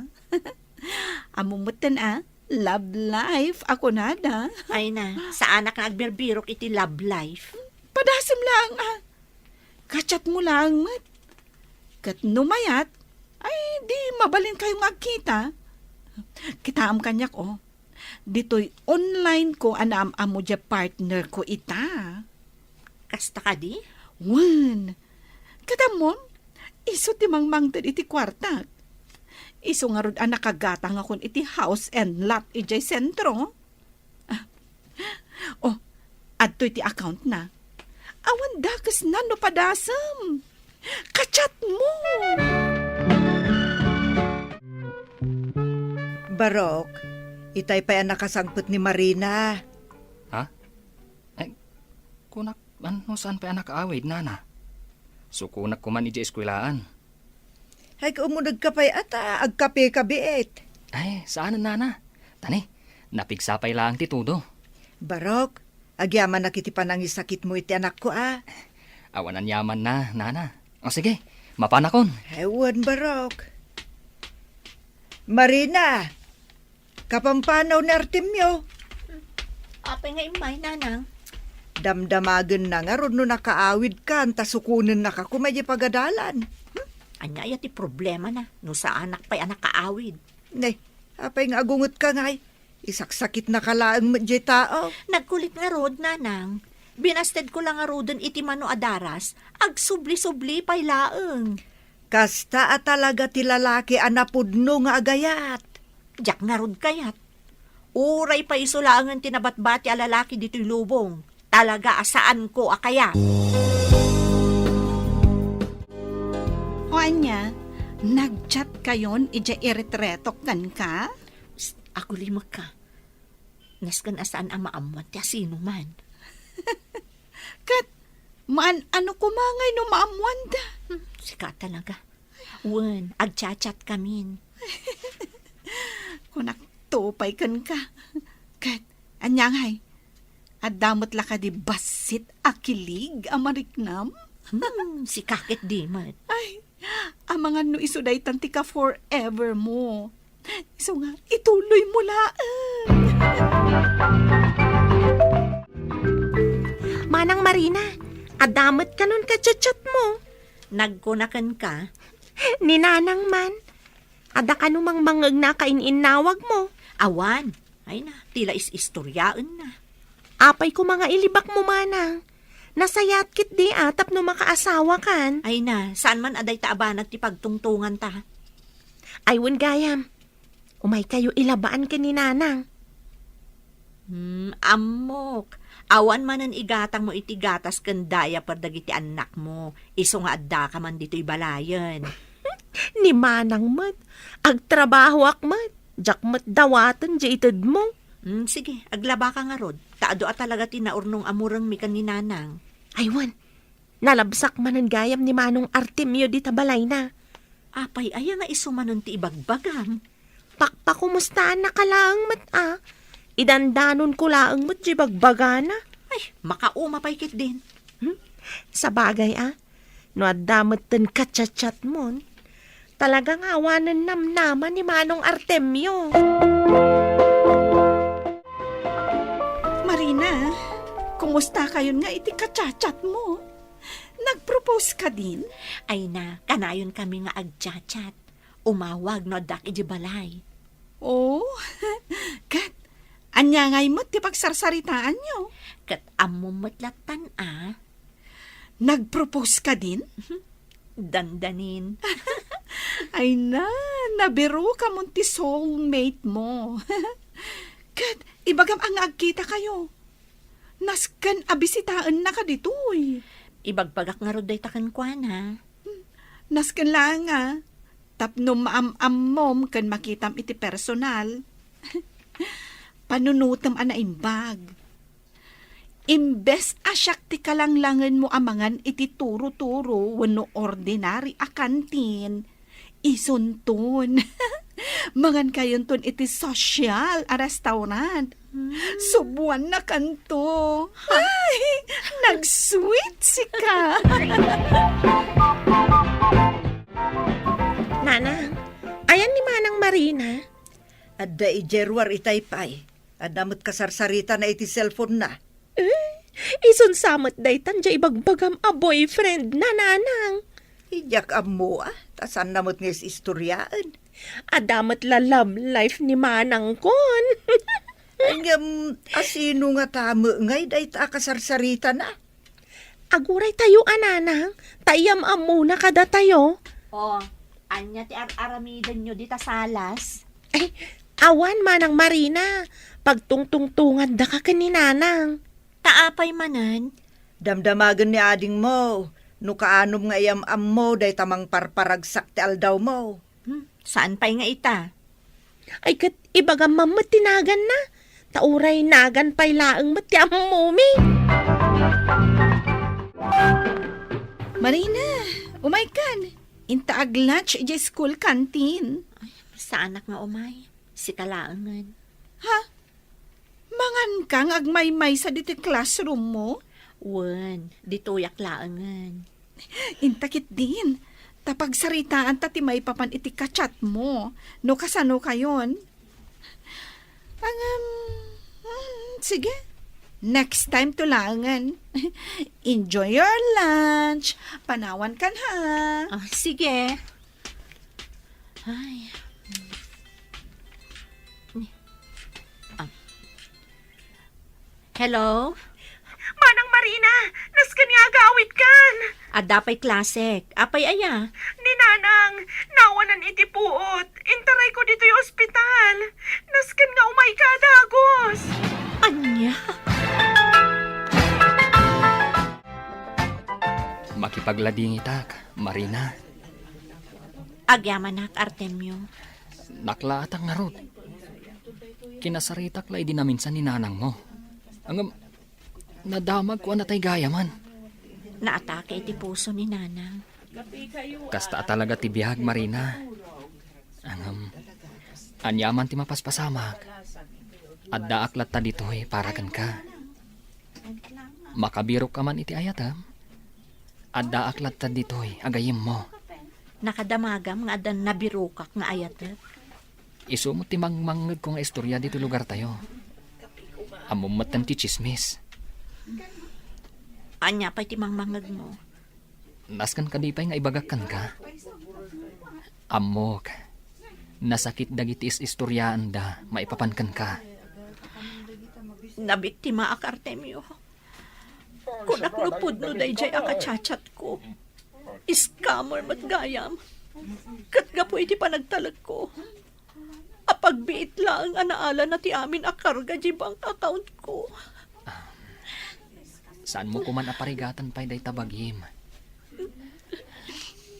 Ammom metten a, love life a kunada. Ay na, saanak nga agbirbirok iti love life. Padasem laeng a. Ka-chat mo laeng met. Ket no mayat, ay di mabalinkayo nga agkita. Kitaem kaniak, o. Ditoy online ko a naam-ammo diay partner ko ita. Kasta kadi? Wen. Ket ammom, isu ti mangmangted iti kuartak. Isu ngarud a nakagatangakon iti house and lot idiay sentro. Ah. Oh, adtoy ti account na. Awan dakesna no padasem. Ka-chat mo. Barok, itay pay a nakasangpet ni Marina. Ha? Eh, kunak, ano saan pay a nakaawid, nana? Sukonak koman idiay eskwelaan. Ay, kaummunegka pay ata, agkapeka biit. Ay, saan, nana. Tani, napigsa pay laeng ti todo. Barok, agyamanak iti panangisakitmo iti anakko, a. Awan aniamanna, nana. O sige, mapanakon. Ay, wen, Barok. Marina, kapampanaw ni Artemio. Apay nga immay, nanang? Damdamagenna ngarud no nakaawidkan ta sukonennaka koma idiay pagadalan. Hmm? Ania aya ti problemana no saanak pay a nakaawid? Ne, apay nga agungetka ngay? Isaksakitnaka laeng met diay tao. Nagkulit ngarud, nanang. Binastedko la ngaruden iti mano a daras, agsubli-subli pay laeng. Kasta a talaga ti lalaki a napudno nga agayat. Diak ngarud kayat. Uray pay isu laengen ti nabatbati a lalaki ditoy lubong, talaga a saanko a kayat. O ania, nag-chat kayon idiay iretretok kenka? Psst, agulimekka. Nasken a saan a maammuan ti asinoman. Ket, maan-ano koma ngay no maammuanda? Hmm, sika talaga. Wen, agchat-chat kamin. Kunak to pay kenka. Ket, ania ngay? Adda met la kadi bassit a kilig a mariknam? Hmm, sika ketdi met. Ay, amangan no isu daytan ti ka-forever mo. Isu nga, ituloy mo laeng. Manang Marina, adda met kanon ka-chat-chat mo? Nagkuna kenka? Ni Nanang man. Adda kano mangmangngegna a kain-innawag mo? Awan. Ay na, ti la is-istoryaenna. Apay koma nga ilibak mo, Manang? Nasayaat ketdi a tapno makaasawakan. Ay na, saan man a dayta a banag ti pagtungtonganta. Ay, wen gayam. Umaykayo ilabaan ken ni Nanang. Hmm, ammok. Awan manen igatangmo iti gatas ken diaper dagiti annakmo. Isu nga addaka man ditoy balayen. Ni Manang met. Agtrabahoak met. Diak met dawaten diay itedmo. Hmm, sige, aglabaka ngarud. Ta adu a talaga ti naurnong a murengmi ken ni Nanang. Ay, wen. Nalabsak manen gayam ni Manong Artemio dita balayna. Apay aya nga isu manen ti ibagbagam? Pakpakumustaannaka laeng met a. Idandanonko laeng met diay bagbagana. Ay, makauma pay ketdin. Hmm? Sabagay a, no adda metten ka-chat-chat mon, talaga nga awanen namnama ni Manong Artemio. Marina, kumusta kayon nga iti ka-chat-chat mo? Nag-propose ka din? Ay na, kanayon kami nga agchat-chat. Umawag no addak iti balay. Oh, ket ania ngay met ti pagsarsaritaanyo? Ket ammo met lattan a. Nag-propose ka din? Dandanin. Ay na, nabiruka mon ti soulmate mo. Ket ibagam a nga agkita kayo. Nasken a bisitaenna kaditoy. Ibagbagak ngarud dayta kenkuana. Nasken laeng a, tapno maam-ammom ken makitam iti personal. Panunotem a naimbag. Imbes a siak ti kalanglangenmo a mangan iti turo-turo wenno ordinary a kantin, isunton. Mangan kayonton iti social a restaurant. Hmm. Subuannakanto. Ay, nag-sweet sika. Nanang, ayan ni Manang Marina? Adda idiay ruar itay pay. Adda met kasarsaritana iti cellphone na. Eh, isun sa met daytan diay ibagbagam a boyfriend na, Nanang. Diak ammo a, ta saanna met nga is-istoriaen. Adda met la love life ni Manangkon. Ngem, asino ngata met ngay dayta a kasarsaritana? Aguray tayo a, Nanang, ta iyam-ammona kadatayo. Oh, ania ti ar-aramidenyo dita salas? Ay, awan, Manang Marina. Pagtungtungtongandaka ken ni Nanang. Ta apay manen? Damdamagen ni adingmo no kaanom nga iyam-ammo dayta mangparparagsak ti aldawmo. Hmm, saan pay nga ita? Ay, ket ibagam man met ti naganna. Ta uray nagan pay laeng met ti ammomi. Marina, umaykan. Inta ag-lunch idiay school canteen. Ay, saanak nga umay. Sika laengen. Ha? Manganka nga agmaymaysa ditoy classroom mo? Wen, ditoyak laengen. Inta ketdin, ta pagsaritaanta ti maipapan iti ka-chat mo, no kasano kayon. Ngem, hmm, sige. Next time to laengen. Enjoy your lunch. Panawankan, ha? Ah, sige. Ay. Ah. Hello? Manang Marina, nasken nga agawidkan. Adda pay klasek. Apay aya? Ni Nanang, nawanan iti puot. Intarayko ditoy ospital. Nasken nga umayka a dagus. Ania? Makipagladingitak, Marina. Agyamanak, Artemio. Naklaatak ngarud. Kinasaritak la idi naminsan ni Nanangmo. Ngem, nadamagko a natay gayamen. Naatake iti puso ni Nanang. Kasta a talaga ti biag, Marina. Ngem, aniaman ti mapaspasamak, addaak latta ditoy para kenka. Makabirokka man iti ayatem. Addaak latta ditoy, agayemmo. Nakadamagam nga adda nabirokak nga ayatek. Isu met ti mangmangngegko nga istorya ditoy lugartayo. Ammom metten ti tsismis. Ania pay ti mangmangngegmo? Nasken kadi pay nga ibagak kenka? Ammok, nasakit dagiti is-istoryaanda maipapan kenka. Nabiktimaak, Artemio. Kunak no pudno daydiay a ka-chat-chatko. Scammer met gayam. Ket gapu iti panagtalekko, apagbiit laeng a naalana ti amin a karga di bank accountko. Saanmo koman a parigatan pay dayta bagim.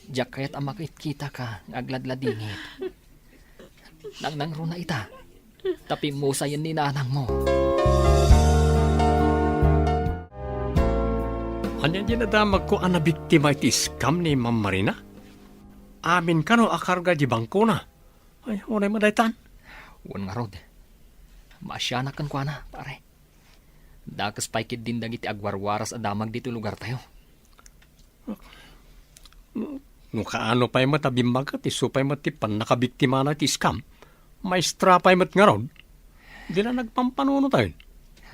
Diak kayat a makitkitaka nga agladladingit. Nangnangruna ita, ta pimmusayen ni nanangmo. Ania diay nadamagko a nabiktima iti scam ni Ma'am Marina? Amin kano a karga di bangkona? Ay, uray madaytan. Wen ngarud, maasianak kenkuana, pare. Dakes pay ketdin dagiti agwarwaras a damag ditoy lugartayo. No kaano pay met a bimmaget, isu pay met ti pannakabiktimana iti scam. Maestra pay met ngarud. Dina nagpampanunot, ay.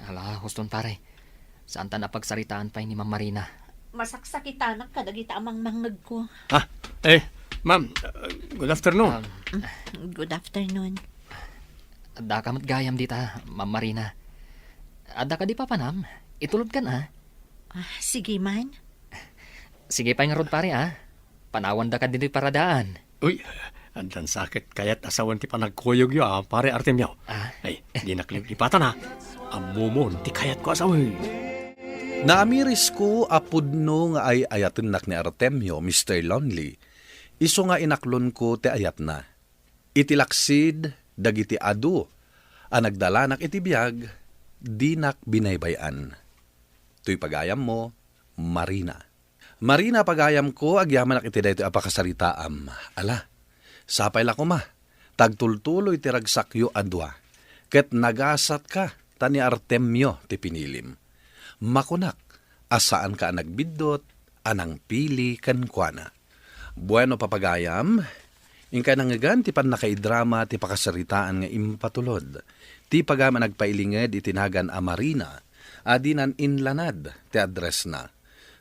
Ala, huston, pare. Saanta a pagsaritaan pay ni Ma'am Marina. Masaksakitanak kadagita a mangmangngegko. Ah, eh, ma'am, uh, good afternoon. Um, Good afternoon. Addaka met gayam dita, Ma'am Marina. Adda kadi papanam? Itulodkan, a? Ah, sige man. Sige pay ngarud, pare, a. Panawandaka ditoy paradaan. Uy, addan sa ket kayat a sawen ti panagkuyogyo, a, Pare Artemio. Ah. Ay, dinak liplipatan, a. Ammomon ti kayatko a sawen. Naamirisko a pudno nga ay-ayatennak ni Artemio, Mister Lonely, isu nga inaklonko ti ayatna. Iti laksid dagiti adu a nagdalanak iti biag, dinak binaybay-an. Toy pagayammo, Marina. Marina, pagayamko, agyamanak iti daytoy a pakasaritaam. Ala, sapay la koma, ta agtultuloy ti ragsakyo a dua, ket nagasatka ta ni Artemio ti pinilim. Makunak a saanka a nagbiddut a nangpili kenkuana. Bueno, papagayam, inkay nangngegan ti pannakaidrama ti pakasaritaan nga impatulod ti pagayam a nagpailinged iti nagan a Marina a dinan inlanad ti addressna.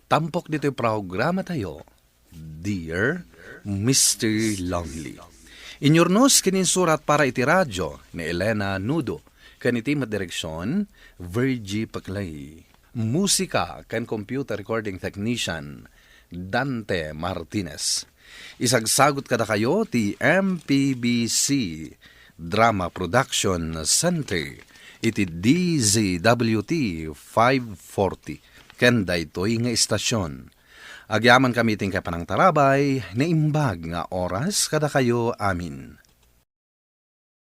Tampok ditoy programatayo, Dear Mister Lonely. Inyurnos ken insurat para iti radio ni Elena Nudo, ken iti met direksion, Virgie Paclay. Musika ken computer recording technician, Dante Martinez. Isagsagut kadakayo ti M P B C Drama Production Center iti D Z W T five forty ken daytoy nga istasyon. Agyamankami ti inkay panangtarabay, naimbag nga oras kadakayo amin.